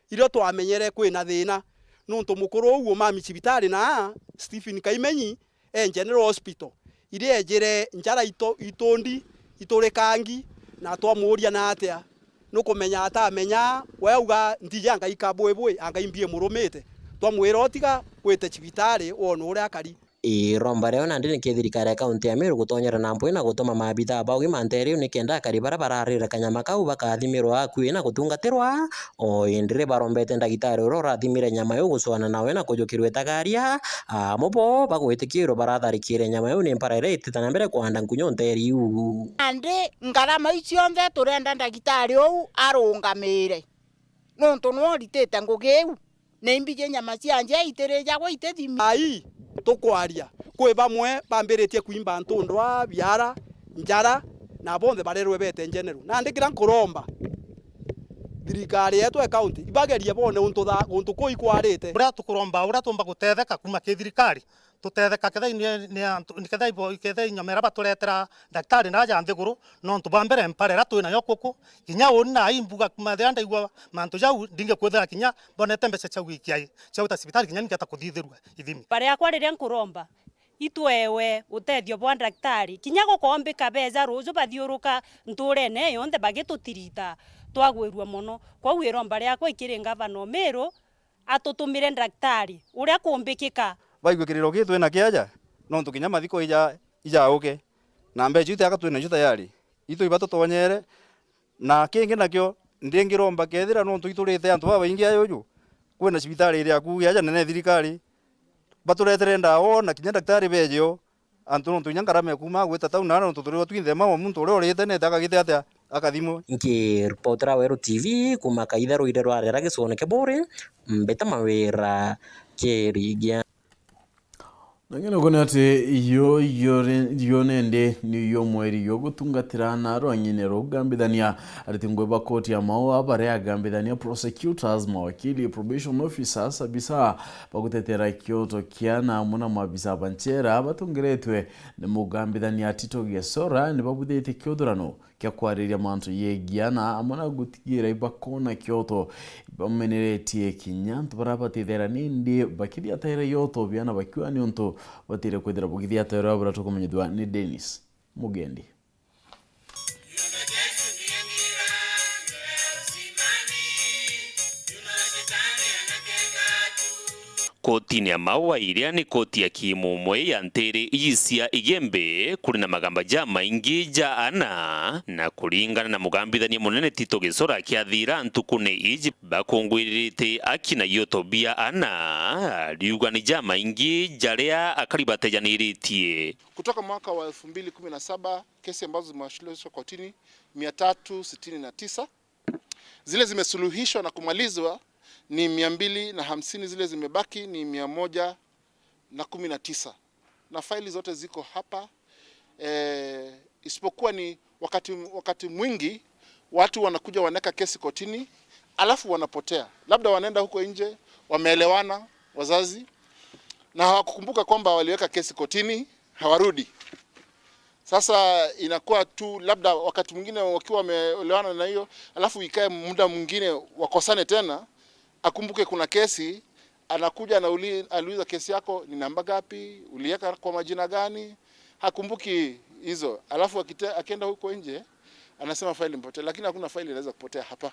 Irio twamenyere kwina thina, nontu mukuru uu umami cibitari na Stephen Kaimenyi e General Hospital, iria ejire njara ito-, itundi iturikangi, na twamuuria na atia, nukumenya atamenya, we auga, "Ntiji anga ika bwibwi, anga imbi imurumite." Twamwira, "Utiga gwite cibitari, wone uria akari." Iromba riao nandi ni ki thirikari ya kaunti ya Meru gutonyera na mpwi na gutuma maabithaa ba ugima nteere iu nikenda akari baria bararire kanyama kau bakathimirwa akui na gutungatirwa. O indi ri barombete ndagitari uria urathimire nyama iu gucwana nawe na kujukirwa itagaria. Amwe bo bagwitikirwa baratharikire nyama iu ni mpara iria itite na mbere kwanda nkunyo nteere iu. Nandi ngarama iu cionthe turenda ndagitari uu arungamire, nontu nwe uritite ngugi iu. Na imbiji nyama cia nja itirijagwa itithimi. Ai, tukwaria, kwi bamwe bambiritie kwimba ntundwa, biara, njara, na bonthe barerwe bete njeneru. Nandi kira nkuromba, Thirikari yetu ya county ibagerie bone untu tha-, guntu kuu ikwarite. Uria tukuromba, uria tuumba gutetheka kuuma ki thirikari, tutetheka kethira ni, ni antu, ni kethira ibo, kethira inyomera baturetera ndagitari na aja nthiguru, nontu bwa mbere mparera twinayo kuku, kinya uni na imbuga kuuma riria ndaigua mantu jau, ndingi kwithira kinya mbonete mbeca cia gwikia, cia gwita cibitari kinya ningeta kuthithirua ithimi. Mbare yakwa riria nkuromba, itwewe utethio bwa ndagitari. Kinya gukombika beja ruju bathiuruka nturene yonthe bagitutirita, twagwirua mono. Kwou iromba riakwa ikiri ngavana o Meru atutumire ndagitari uria kumbikika. Baigua kiriro gii twina kiaja, nontu kinya mathiko ija, ijauke, na mbeca iu tiaka twinacio tayari, itu ibatutonyere. Na kingi nakio, ndingiromba kethira nontu iturite antu babaingi ajuju, kwina cibitari iri akuui aja nene thirikari, baturetere ndawa na kinya ndagitari beje o, antu nontu inya ngarama ya kuuma gwita tauni na nontu turi o twinthe mama muntu uria urite nete akagite atia akathimwe. Nkiripotera Weru T V kuuma Kaitha ruire rwa Rera gicone kia Buri, mbita Mawira Kirigia. Na ng'eno kuni ati yo, yo, yo nende ni yo mweri yo gutungatira na rwang'ine rwa ugambithania. Ariti ngwe ba koti ya Maua baria agambithania, prosecutors, mawakili, probation officers, abisa bagutetera kioto kia na amwe na maabisa ba nchera batongeretwe ni mugambithania Tito Gesora ni babuthitie kiothurano kia kwariria mantu yegie ana amwe na gutigira ibakona kioto bameneretie kinya antu baria batithera nindi bakithiataira yoto biana bakiua niuntu batire kwithira bugithiataira buria tukumenyithua ni Dennis Mugendi. Kotini ya Maua iria ni koti ya kimumwe ya ntiri iji cia Igembe, kuri na magamba jamaingi ja ana, na kuringana na mugambithania munene Tito Gisora akiathira ntukune iji bakungwiririte aki na ioto bia ana, ariuga ni jamaingi jaria akari batejaniritie. Kutoka mwaka wa elfu mbili kumi na saba, kesi ambazo zimewasilishwa kotini mia tatu sitini na tisa, zile zimesuluhishwa na kumalizwa ni mia mbili na hamsini, zile zimebaki ni mia moja na kumi na tisa, na faili zote ziko hapa. Eh, isipokuwa ni wakati, wakati mwingi watu wanakuja wanaweka kesi kotini, alafu wanapotea, labda wanaenda huko nje, wameelewana wazazi na hawakukumbuka kwamba waliweka kesi kotini, hawarudi. Sasa inakuwa tu labda wakati mwingine wakiwa wameelewana na hiyo, alafu ikae muda mwingine wakosane tena, akumbuke kuna kesi, anakuja anauli-, aliuliza, "Kesi yako ni namba ngapi? Uliweka kwa majina gani?" Hakumbuki hizo. Alafu akite-, akienda huko nje, anasema faili imepotea, lakini hakuna faili inaweza kupotea hapa.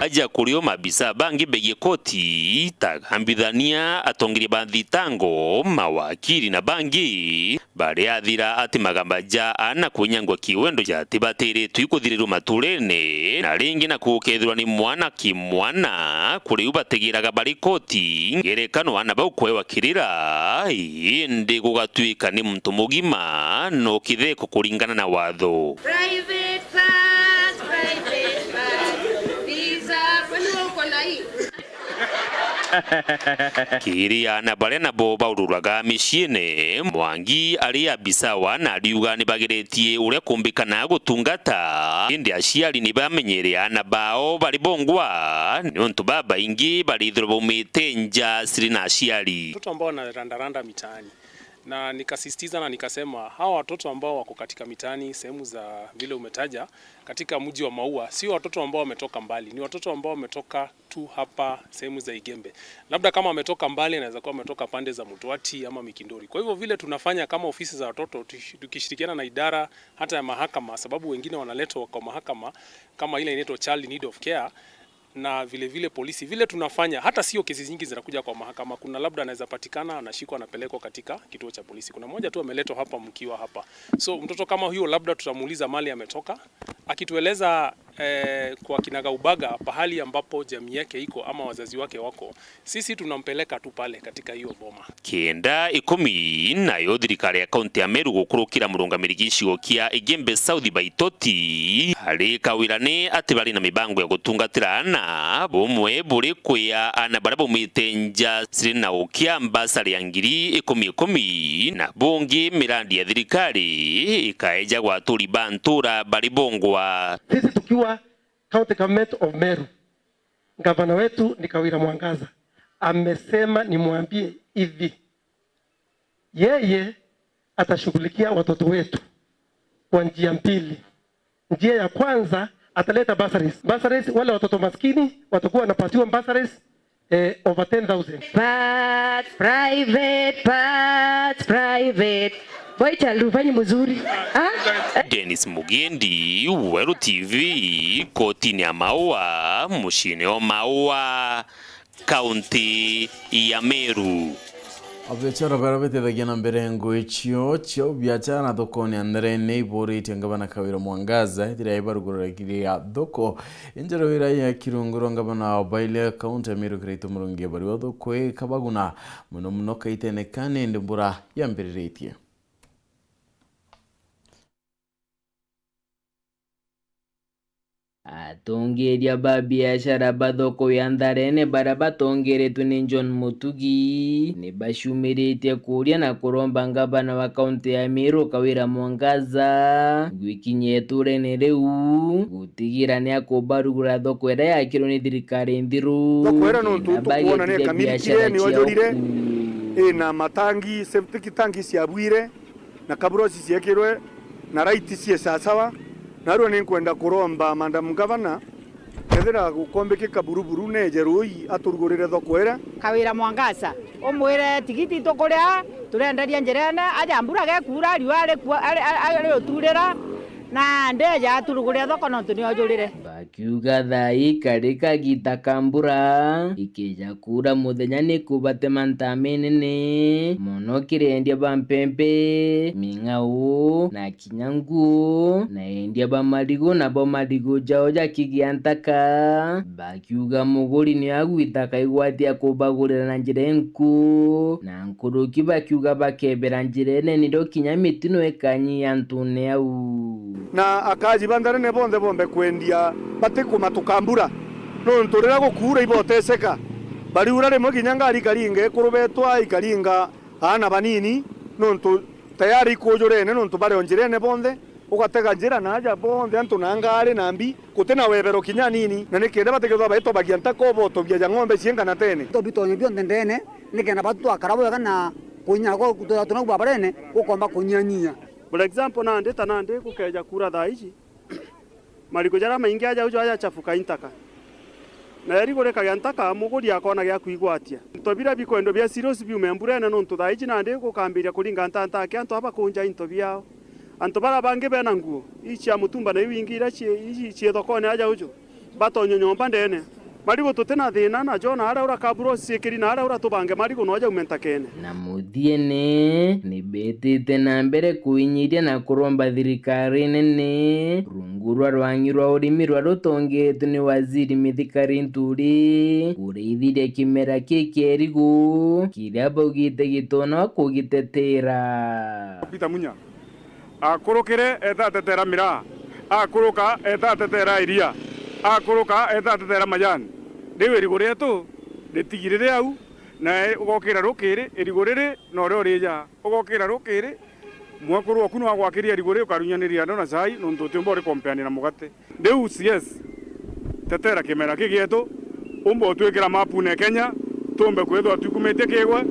Aja kuri o maabisa bangi begie koti, ta gambithania, atongeria ba thitango, mawakiri na bangi, bariathira ati magamba ja ana kwinyangwa kiwendo jatibatiritwe ikuthirirwa maturene, na ringi na kukethirwa ni mwana kimwana, kuri u bategeraga bari koti, ngerekano ana bau kwewa kirira, indi gugatwika ni muntu mugima, no kitheko kuringana na watho. Private part, private part. Visa, kwani wewe uko na hii? Kiri ana baria nabo baururaga miciine, Mwangi ari abisa wa ana ariuga ni bagiritie uria kumbikana gutungata, indi aciari ni bamenyere ana bao bari bongwa, niuntu babaingi barithirwa baumite nja ciri na aciari. Watoto ambao wanarandaranda mitaani. Na nikasisitiza na nikasema, hawa watoto ambao wako katika mitaani, sehemu za vile umetaja, katika mji wa Maua, sio watoto ambao wametoka mbali, ni watoto ambao wametoka tu hapa sehemu za Igembe. Labda kama wametoka mbali, anaweza kuwa wametoka pande za Mutwati ama Mikindori. Kwa hivyo vile tunafanya kama ofisi za watoto, tukish-, tukishirikiana na idara hata ya mahakama, sababu wengine wanaletwa kwa mahakama kama ile inaitwa Child in Need of Care, na vile vile polisi, vile tunafanya, hata sio kesi nyingi zinakuja kwa mahakama. Kuna labda anaweza patikana, anashikwa, anapelekwa katika kituo cha polisi. Kuna mmoja tu ameletwa hapa mkiwa hapa. So, mtoto kama huyo labda tutamuuliza mali ametoka, akitueleza, eh, kwa kinagaubaga pahali ambapo jamii yake iko ama wazazi wake wako. Sisi tunampeleka tu pale katika hiyo boma. Kenda ikumi, nayo thirikari ya kaunti ya Meru gukurukira murungamiri gicigo kia Igembe South Baitoti, ari kawirane ati bari na mibango ya gutungatira ana, bumwe buri kwia ana baria baumite nja ciri na ukia mbasari ya ngiri ikumi ikumi, na bungi mirandi ya thirikari ikaeja gwa aturi ba ntura bari bongwa. Sisi tukiwa County Government of Meru, gavana wetu ni Kawira Mwangaza, amesema nimwambie hivi, yeye atashughulikia watoto wetu kwa njia mbili. Njia ya kwanza, ataleta bursaries. Bursaries, wale watoto maskini watakuwa wanapatiwa bursaries, eh, over ten thousand. Part private, part private. Boy child, hufanyi mzuri. Ah? Dennis Mugendi, Weru T V, kotini ya Maua, muciini o Maua, kaunti ya Meru. Abiachara baria batethagia na mbere ngugi cio cia ubiachara thokone ya Ntharene iburitie ngavana Kawira Mwangaza ethira ibaruguriragiria thoko injeru iria ya kirungu rwa ngavana wa Baile kaunti ya Meru Kiraitu Murungi bari thoko ikabaguna muno muno kaitene ka nindi mbura yambiriritie. Atongeeria ba biashara ba thoko ya Ntharene baria batongeretwe ni John Mutugi ni bacumiritie kuuria na kuromba ngavana wa kaunti ya Meru Kawira Mwangaza gwikinyia iturene riu gutigira ni akubarugura thoko iria yakirwe ni thirikari nthiru. Thoko iria nontu tukwona ni biashara kamiti ni yojurire, ina matangi, septic tank ciabwire, na kaburosi ciekirwe na raiti cie sawasawa. Narua ni nkwenda kuromba Madam Governor, kethira gukombikika buruburu neje rui aturugurire thoko iria. Kawira Mwangaza, umwire tigiti tukuria, turenderia njirene, aja mbura gekuura, riua ari ku-, ari, ari, ari uturira, na ndeja aturugurire thoko nontu ni yojurire. Akiuga thaa ii kari kagita ka mbura, ikeja kuura muthenya ni kubatema ntaa minene mono kiri endia ba mpempe, ming'au, na kinya nguo, na endia ba marigu nabo marigu jao jakigia ntaka, bakiuga muguri ni agwita kaigwatia kubagurira na njira enku, na nkuruki bakiuga bakebera njirene nirio kinya mitino ikanyi antune au. Na akaji ba Ntharene bonthe bombe kwendia batikumatuka mbura, nontu riria gukuura iboteseka. Bariura rimwe kinya ngari ikaringa ekuru betwa, ikaringa aana banini, nontu tayari ikujurene, nontu bari o njirene bonthe. Ugatega njira na aja bonthe, antu na ngari na mbi, guti na webero kinya anini. Na nikenda batikethwa baitobagia ntaka ubotobia ja ng'ombe cienga na tene. Tobi tonye bionthe ndene, nikenda batu twakara bwega na kunyara kwa kutoya tuna kubabarene, ukomba kunyanyia. For example, nandi ta nandi gukeja kuura thaa iji, marigu jaria maingi aja uju ajachafuka intaka. Na erigu rikagia ntaka, muguri akona gia kwigwatia. Into biria bikwendwa bia serious biume mburene, nontu thaa iji nandi gukambiria kuringa ntantaki antu aba kunja into biao. Antu baria bangi bena nguo, ii cia mutumba na iu ingi iria cii, ii cii thokone aja uju, batonye nyomba ndene. Marigu tuti na thina najo, na aria urakabura uciikiri, na aria uratubange marigu no jaume ntakene. Na muthiene, ni betite na mbere kwinyiria na kuromba thirikari nene, rungu rwa rwang'i rwa urimi rwa rutongeetwe ni waziri Mithika Linturi, kureithiria kimera kii kia irigu, kiria baugite gitona kugitetera. Peter Munya. Akurukire, eta atetera miraa. Akuruka, eta atetera iria. Akuruka, eta atetera majani. Riu irigu rietu ritigirire au, na ugokira rukiri, irigu riri, na uria urija. Ugokira rukiri, mwekuru waku no agwakiria irigu riu, ukarunyaniria ndo na cai, nontu utiumba urikompeania na mugate. Riu C S, tetera kimera ki gietu, umba utwikira mapune Kenya, tumbe kwithirwa twikumitie kigwe,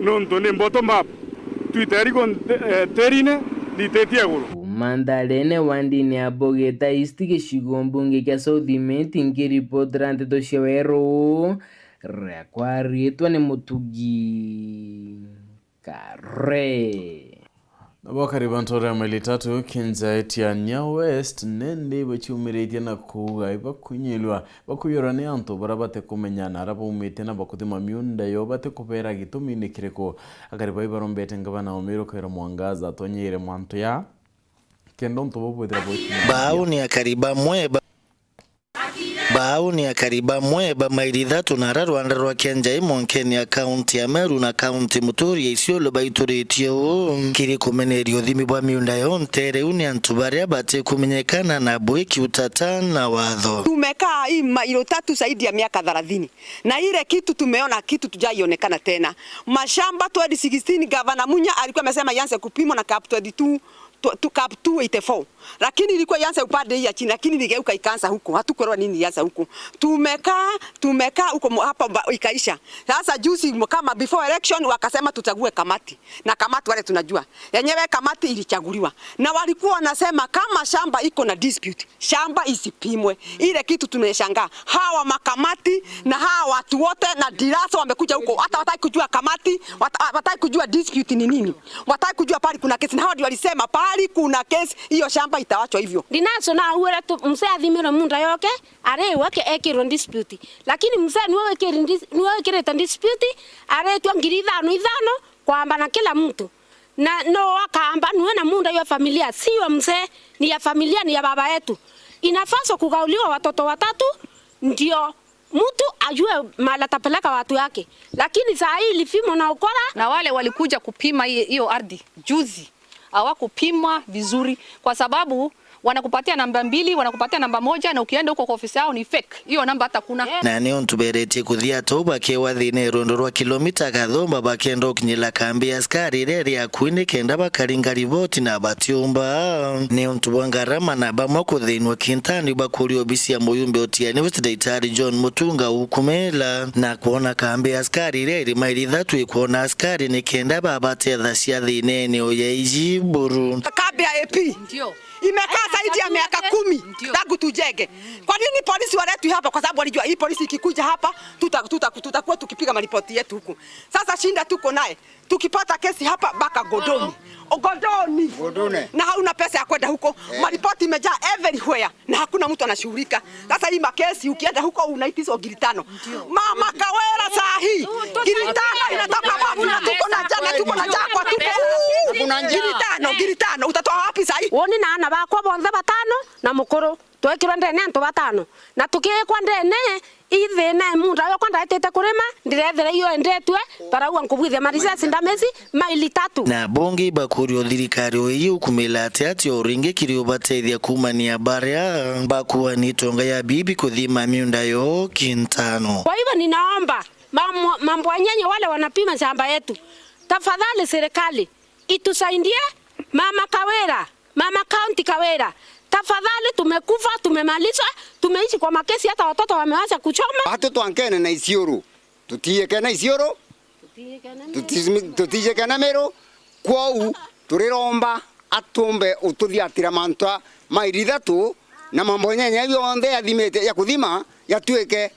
nuntu ni bottom up. Twite irigu nte-, eh, tirine, rititie iguru. Kuuma Ntharene wandini ya Bogeta East, gicigo mbunge kia South Imenti, nkiripotera nteto cia weru, riakwa riitwa ni Mutugi Kare. Nabo akari ba ntooro ya Maili Tatu, Kenja Etiania West, nindi baciumiritie na kuuga ibakunyilwa, bakuiyurwa ni antu baria batikumenya na aria baumite na bakuthima miunda yo batikubera gitumi ni kiriku. Akari bau ibarombete ngavana wa Meru Kawira Mwangaza atonyeire mantu ya kenda untu buu bwithira bwikinya. Bau ni akari bamwe ba Bau ni akari bamwe ba Maili Ithatu na ara rwanda rwa Kenjai Monkeni ya kaunti ya Meru na kaunti muturi ya Isiolo baituritie uu kiri kumeneria uthimi bwa miunda yao ntere iu ni antu baria batikumenyekana na bwiki utata na watho. Tumekaa hii Maili Tatu zaidi ya miaka thelathini, na ile kitu tumeona kitu tujaionekana tena. Mashamba twenty sixteen, Gavana Munya alikuwa amesema ianze kupimwa na cap twenty-two, tu, tu, cap two eighty-four. Lakini ilikuwa ianze upande hii ya chini, lakini iligeuka ikaanza huko. Hatukuelewa nini ilianza huko. Tumekaa, tumekaa huko mu-, hapa ba-, ikaisha. Sasa juzi mu-, kama before election wakasema tuchague kamati. Na kamati wale tunajua. Yenyewe kamati ilichaguliwa. Na walikuwa wanasema kama shamba iko na dispute, shamba isipimwe. Ile kitu tunashangaa. Hawa makamati na hawa watu wote na D R A S O wamekuja huko. Hata wataki kujua kamati, wat-, wataki kujua dispute ni nini. Wataki kujua pahali kuna kesi. Na hawa ndio walisema pahali kuna kesi, hiyo shamba itawachwa hivyo. D R A S O na auere tu, mzee athimirwe munda yoke, ari wake ekirwe dispute. Lakini mzee niwe wikiri dis-, niwe wikirite dispute, aritwa ngiri ithano ithano, kwamba na kila mtu. Na no akaamba niwe na munda ya familia, sio mzee, ni ya familia, ni ya baba yetu. Inapaswa kugauliwa watoto watatu, ndio mtu ajue mahali atapeleka watu yake. Lakini saa hii ilipimwa na ukora. Na wale walikuja kupima hi-, hiyo ardhi juzi, hawakupima vizuri kwa sababu wanakupatia namba mbili, wanakupatia namba moja, na ukienda huko kwa ofisi yao ni fake. Hiyo namba hata kuna. Na ni untu beretie kuthia atu bakewa thiina ya rwendo rwa kilomita kathumba bakenda ukinyira kambi ya askari iria iri akui nikenda bakaringa riboti na batiumba. Ni untu bwa ngarama na bamwe kuthinwa kintani bakuria obisi ya muyumbe utiani West Daitari John Mutunga ukumila na kwona kambi ya askari iria iri maili ithatu ikwona askari nikenda babatethacia thiinene uya iji buru. Kambi ya A P. Ndio. Imekaa zaidi ya miaka kumi tangu tujenge. Kwa nini polisi waletwi hapa? Kwa sababu walijua hii polisi ikikuja hapa, tuta-, tuta-, tutakuwa tukipiga maripoti yetu huku. Sasa shida tuko naye, tukipata kesi hapa mpaka Godoni. Godoni. Godoni. Na hauna pesa ya kwenda huko. Eh. Maripoti imejaa everywhere na hakuna mtu anashughulika. Sasa hii makesi ukienda huko unaitizwa ngiri tano. Mama Kawira saa hii, ngiri tano inatoka wapi? Na tuko na njaa, na tuko na njaa kwa tuko. Hakuna njaa. Ngiri tano, ngiri tano, utatoa wapi saa hii? Woni na ana bakwa bonthe batano na mukuru, twekirwe ndene antu batano. Na tukikwa ndene, ithina munda yokwa ndaitite kurima, ndirethira iyo endetwe, barauga nkubwithia marisasi ndameci maili tatu. Na bungi bakuria thirikari uyu ukumila ati ati o ringi kiri ubatethia kumania baria bakuani itonga ya bibi kuthima miunda yo kintano. Kwa hivyo ninaomba mambo, mambo wanyenye wale wanapima shamba yetu, tafadhali serikali itusaidie, Mama Kawira, Mama County Kawira, tafadhali tumekufa, tumemalizwa, tumeishi kwa makesi, hata watoto wamewacha kuchoma. Batu twankene na Isiuru, tutiikene Isiuru, tuti-, tutiijikene Miru, kwou turiromba atumbe ututhiatira mantu a mairi ithatu na mambo nyenya yonthe yathimite ya kuthima yatuike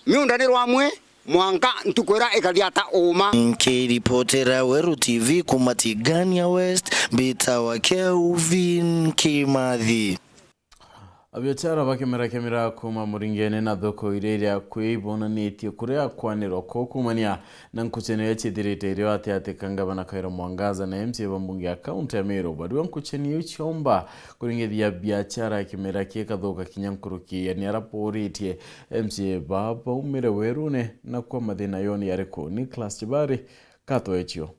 miunda ni rwamwe mwanka ntuku iria ikathia ta uma. Nkiripotera Weru T V kuma Tigania West, mbitawa Kelvin Kimathi. Abiachara ba kimera kia miraa kuuma Muringene na thoko iria iri akui ibonanitie kuria kwanirwa kuu kuumania na nkuchanio iria ciithirite irio ati ati ka ngavana Kawira Mwangaza na M C A ba mbunge ya kaunti ya Meru. Barua nkuchanio iu ciomba kuringithia biachara ya kimera kii ikathuka kinya nkuruki ya ni ara booritie M C A ba baumire werune na kwa mathina yoni yariku. Nicholas Chibari, Katho Echio.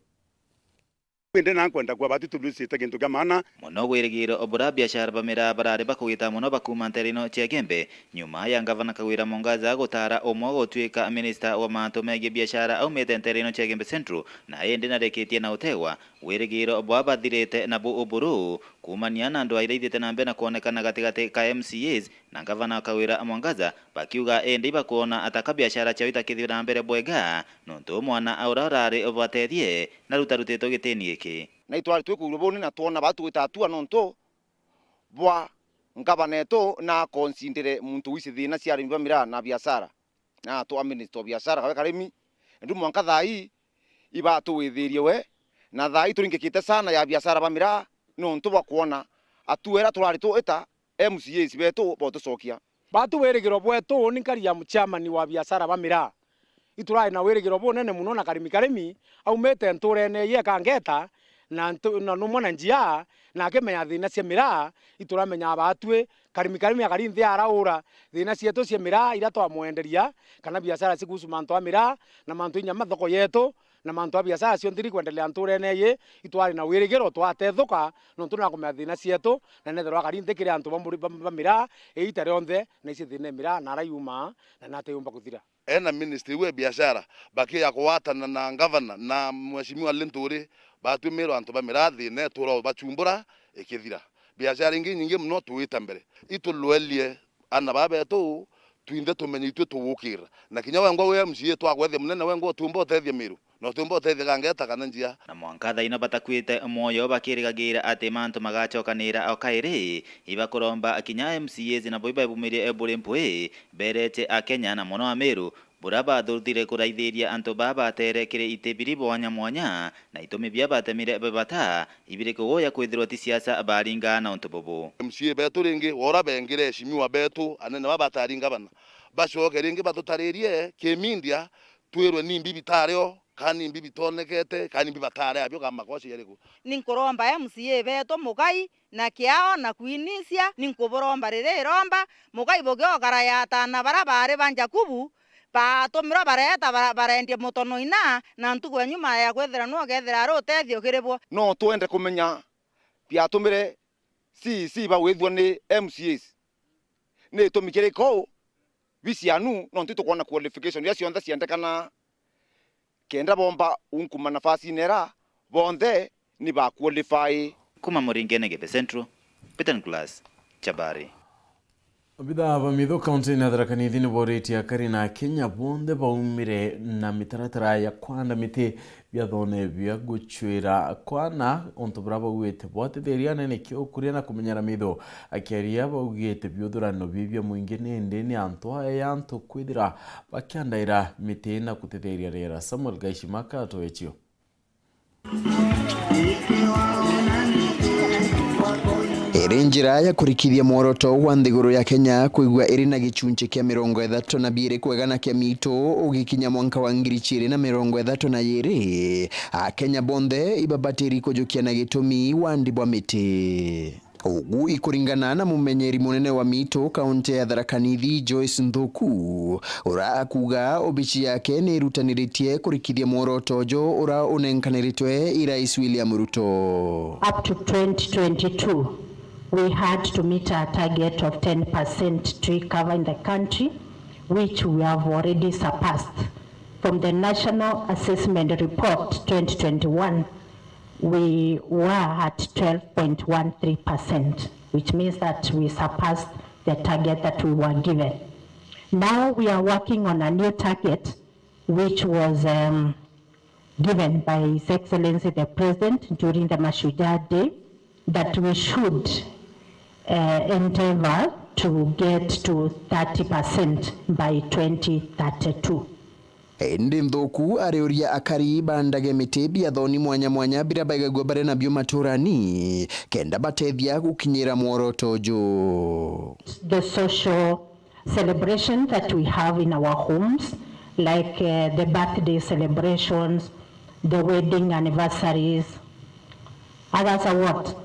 Indi na nkwenda kwa batu tulusite gintu kia maana. Mono gwirigiro bura biashara ba miraa barari bakugita mono bakuuma ntere ino cia Igembe, nyuma ya ngavana Kawira Mwangaza gutara umwe gutwika minista wa mantu megii biashara aumite ntere ino cia Igembe Central, na indi narikitie na utegwa. Wirigiro bwa bathirite nabu uburu, kuumania na antu aria ithite na mbere na kwonekana gatigati ka M C As na ngavana Kawira Mwangaza, bakiuga indi ibakwona ata ka biashara ciao itakithire na mbere bwega, nontu mwana aura urari ubatethie na rutarutitwe gitini giki. Na itwari twikuurwa buni na twona batu gwita atua nontu bwa ngavana etu na akonsindire muntu wisi thina cia arimi ba miraa na biashara. Na atwa minister wa biashara kawe karimi, ndu mwanka thaa ii ibatugwithirie we, na thaa ii turingikite sana ya biashara ba miraa, nontu bwa kwona atua era turari tuita M C As betu botucokia. Batu wirigiro bwetu, ni nkari ya chairman wa biashara ba miraa. Iturari na wirigiro bunene mono na Karimi Karimi aumite nturene ii ekangeta na ntu-, na numwe na njia, na akimenya thina cia miraa, ituramenyaa batwi. Karimi Karimi akari nthi araura thina cietu cia miraa iria twamwenderia, kana biashara cikuhusu mantu a miraa, na mantu inya mathoko yetu, na mantu a biashara cionthe iri kwendelea nturene ii, itwari na wirigiro twatethuka, nontu nakumenya thina cietu, na nethirwa akari nthi kiri antu ba muri-, ba, ba miraa iita rionthe, na ici thina e miraa na ara yumaa, na nate yumba kuthira. Ena ministry iu e biashara, bakiya kugwatana na ngavana na mheshimiwa Linturi, Batumirwa antu ba mirathi na itura bachumbura ikithira. Biashara ingi nyingi mono tuita mbere. Itulwelie ana baba betu, twinthe tumenye itwi tugukira. Na kinya wengwa wi M C A twagwethia munene wengwa utumba utethia Miru. Na utumba utethia Gangeta kana njia. Na mwanka thaino batakuite mwoyo bakirigagira ati mantu magacokanira o kairi, ibakuromba kinya M C As nabo ibabumirie buri mpwi, bereche a Kenya na mono a Miru, bura bathuthire kuraithiria antu baa batere kiri iti biri bwanya mwanya, na itumi bia batemire bebata, ibiri kugoya kwithirwa ti siasa baringa na untu bubu. M C A betu ringi, wora bengire eshimiwa betu, anene baa bataringa bana. Bacoke ringi batutaririe kimindia, twirwe ni mbi bitario, kana ni mbi bitonekete, kana ni mbi batari abio, kana makosa jariku. Ni nkuromba M C A betu Mugai na kiao na kwinisia, ni nkuburomba riri iromba, Mugai bugiokara ya atana bara bari ba Jakubu, batumirwa bareta bara-, barendia mutono ina, na ntugu ya nyuma ya kwithira nwe ukethira ari utethio kiri bo. No twende kumenya biatumire C E C bagwithua ni M C As. Ni itumi kiriko bi cianu, nontu itukwona qualification iria cionthe ciendekana kenda bomba unkuma nafasine ira, bonthe ni ba qualify. Kuma Muringene, Githe Central, Peter Nicholas Chabari. Abithaa ba mitho kaunti-ini ya Tharaka Nithi ni boritie akari na Akenya bonthe baumire na mitaratara ya kwanda miti biathone bia gucwira kwana, untu buria baugite bwatetheria anene kio kuria na kumenyera mitho. Akiaria baugite biuthurano bi bia mwingi ni indi ni antu aya antu kwithira bakiandaira miti na gutetheria riera. Samuel Gaishima akatwechio. Iri njira ya kurikithia mworoto wa nthiguru ya Kenya kwigua iri na gichunchi kia mirongo ithatu na biiri kwegana kia miitu ugikinya mwanka wa ngiri chiiri na mirongo ithatu na iiri, Akenya bonthe ibabatiri kujukia na gitumi wandi bwa miti. Ugu ikuringana na mumenyeri munene wa miitu kaunti ya Tharaka Nithi, Joyce Nthuku, ura akuga obici yake ni irutaniritie kurikithia mworoto uju ura unenkaniritwe i Rais William Ruto. Up to twenty twenty-two, we had to meet a target of ten percent tree cover in the country, which we have already surpassed. From the National Assessment Report twenty twenty-one, we were at twelve point one three percent, which means that we surpassed the target that we were given. Now we are working on a new target, which was, um, given by His Excellency the President during the Mashujaa Day, that we should, uh, endeavor to get to thirty percent by twenty thirty-two. Indi Nthuku ariuria akari bandage miti biathoni mwanya mwanya biria baigagua bari nabio maturani, kenda batethia gukinyira mworoto uju. The social celebration that we have in our homes, like, uh, the birthday celebrations, the wedding anniversaries, others are what?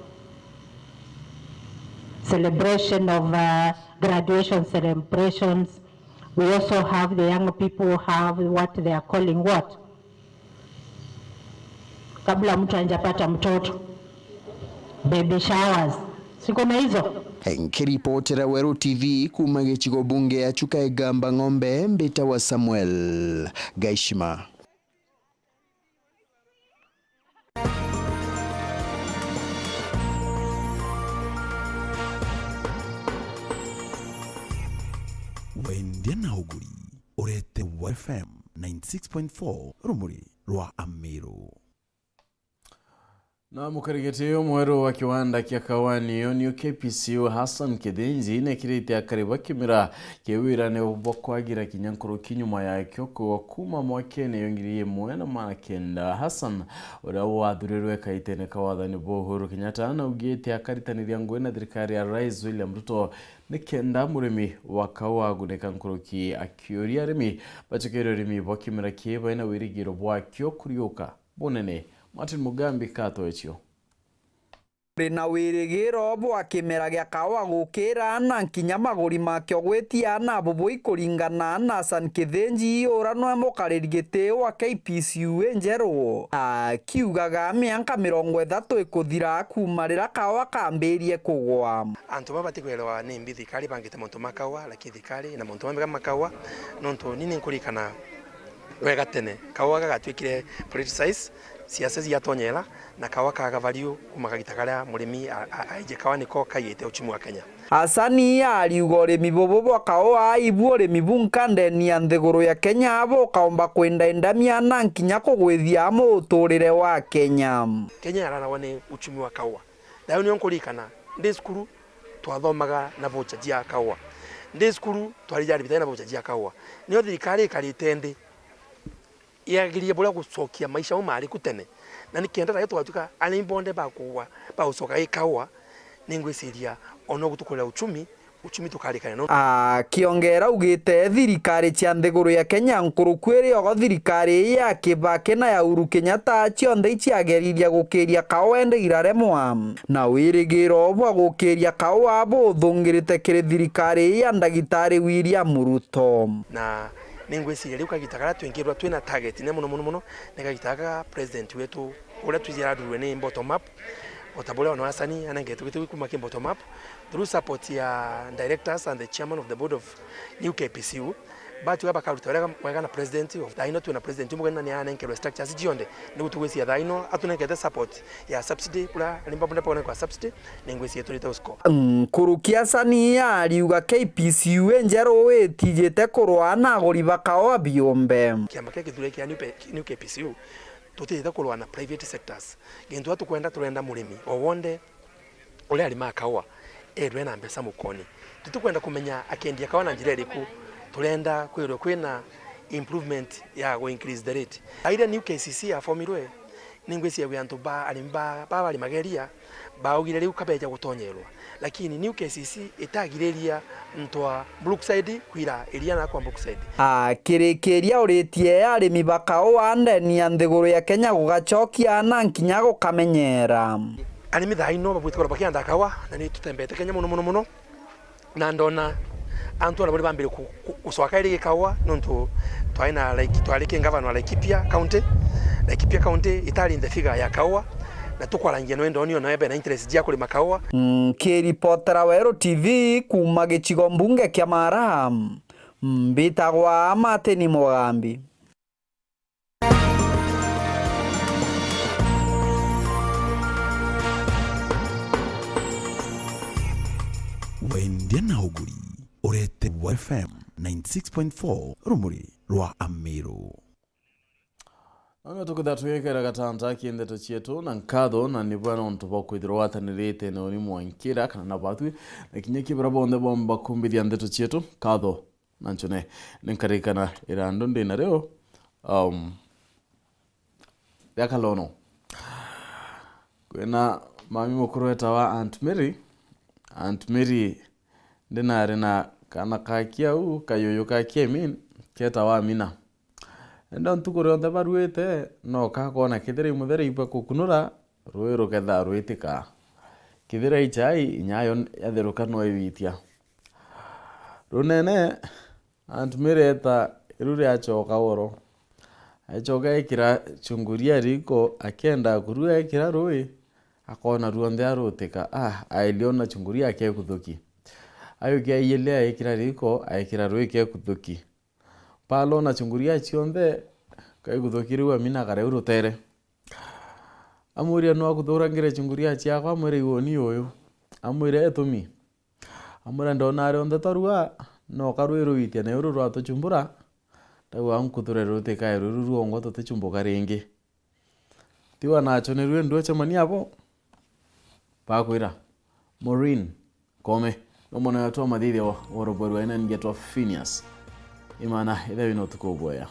Celebration of, uh, graduation celebrations. We also have the young people have what they are calling what? Kabla mtu hajapata mtoto. Baby showers. Siko na hizo? Nkiripotera Weru T V kuma gicigo bunge ya Chuka Igamba Ng'ombe, mbitawa Samuel Gaishima. Wendia na uguri, urete wa F M ninety six point four, rumuri rwa Amiru. Na mukarigiti uyu mweru wa kiwanda kia Kawani Union K P C U, Hassan Kithinji, nekirite akari ba kimera kia wirane bwa kwagira kinya nkuruki nyuma yakio kugwa kuma mwakene yo ngiri imwe na magana kenda. Hassan, uria wathurirwe kaitene ka wathani bwa Uhuru Kenyatta, naugite akaritanithia ngugi na thirikari ya Rais William Ruto nikenda murimi wa kaua agunika nkuruki, akiuria arimi bacokerie urimi bwa kimera kii baina wirigiro bwakio kuriuka bunene. Martin Mugambi, kato ecio. Ri na wirigiro bwa kimera gia kaua gukira na nkinya maguri makio gwitia na bubui, kuringana na Hassan Kithinji, ura nwe mukariri giti wa K P C U injeru, akiugaga mianka mirongo ithatu ikuthira kuma rira kaua kambirie kugwa. Antu baba batikwelewa ni mbi thirikari ibangite mauntu ma kaua, lakini thirikari ina mauntu mambi ma kaua, nontu ni ninkurikana wega tene, kaua gagatwikire politicized, Siasa ciatonyera na kawa kaga value kuma kagita karia murimi a-, a-, aiji kawa niko kaiyite uchumi wa Kenya. Hasani ariuga urimi bubu bwa kawa ibu urimi bunka ndeni ya nthiguru ya Kenya bukaumba kwindaindamia na nkinya kugwithia muturire wa Kenya. Kenya yaranagwa ni uchumi wa kawa. Thayo nio nkuririkana ndi cukuru twathomaga na voucher cia kawa. Ndi cukuru twari jari bitari na voucher cia kawa. Nio thirikari ikarite ndi yagirie buria gucokia maisha mau mari ku tene, na ni kenda thayo tugatuika arimi bonthe ba kugwa, ba gucoka i kawa, ni ngwiciria ona ugu tukurira uchumi, uchumi tukarikania no. Akiongera augite thirikari cia nthiguru ya Kenya nkuruku iri ogo thirikari ii ya Kibaki na ya Uhuru Kenyatta cionthe iciageririe gukiria kawa indi iraremwa, na wirigiro bwa gukiria kawa buthungirite kiri thirikari ii ya ndagitari William Ruto. Na ni ngwiciria riu kagita karia twingirwa twina target ne muno muno muno, ni kagita gaka president wetu uria twijira athurwe ni bottom up, o ta buria ona Hasani anengetwe giti kuma ki bottom up, through support ya directors and the chairman of the board of new K P C U, batuga bakaruta wega, wega na president of thaino twina president umwe na ni anenkerwe structures cionthe, nigu tugwiciria thaino atunenkete support ya subsidy, kura arimba bune pone kwa subsidy, ni ngwiciria turite usco. Nkuruki Hasani ariuga K P C U injeru itijite kurwa na aguri ba kawa biumbe. Kiama kia kithure kia new pe-, new K P C U tutijite kurwa na private sectors. Gintu tukwenda, turenda murimi o wonthe uria arima kawa erwe na mbeca mukoni. Tutikwenda kumenya akiendia kawa na njira iriku, turenda kwirwe kwina improvement ya gu increase the rate. Airia new K C C yafomirwe, ni ngwiciria gwi antu ba arimi ba, ba bari mageria, baugire riu kabeja gutonyerwa. Lakini new K C C itagiriria ntwa Brookside kwira iria na kwa Brookside. Akirikiria uritie arimi ba kaua ndeni ya nthiguru ya Kenya gugacokia na nkinya gukamenyera. Arimi thaa ino babwite kura bakianda kaua, na ni tutembete Kenya muno, muno, muno. Na ndona antu ona bari bambire ku-, ku-, gucoka iri gikaua, nontu twari na, like, twari ki ngavana wa Laikipia County. Laikipia County itari in the figure ya kaua, na tukwarangia nwe ndoni ona ebe na interest ya kurima kaua. Nkiripotera Weru T V kuuma gicigo mbunge kia Mara, mbitagwa Martin Mugambi. Wendia na uguri, urete wa F M ninety six point four, rumuri rwa Amiru. Nonio tukithira tugikira gatanta ki ndeto cietu na nkatho, na ni bwa nontu bwa kwithirwa watanirite na uni mwankira kana na batwi, na kinya kibira bonthe bomba kumbithia ndeto cietu, nkatho. Na ncune, ni nkarikana irandu ndi nario, um, ria Kalono. Kwina mami mukuru etawa Aunt Mary. Aunt Mary, ndi nari na kana ka kiau, kayuyu ka kiemin, ketawa Amina. Enda ntuku rionthe baruite, no kakwona kithira imuthere ibwa kukunura, rui rukethaa rwitika. Kithira i chai, inya yo yatheruka no iwitia. Runene, Aunt Mary eta iru riacoka oro. Aicoka ekira chunguria riko, akienda kurua ekira rui, akona ruonthe arutika. Ah, ailiona chunguria akekuthuki. Ayukia aielea ekira riko, aikira rui kekuthuki. Palona chunguria cionthe, kaikuthuki riu Amina kareu rutere. Amuria, "Nwa kuthurangire chunguria ciakwa?" Amwire, "Iwoni uyu." Amwire, "Etumi?" Amwira, "Ndona rionthe twarua, no karwi ruitia, na ruru rwatuchumbura, ndauga nkuthure rutikae ruru rwongwa tutichumbuka ringi." Tiwa nacho ni rwi ndua chemania abo, bakwira, Maureen Kome, no mwana wetu wa mathithio wa urobori wa ina ngetwa Phineas. Imana, ithe wina utuku ubwea.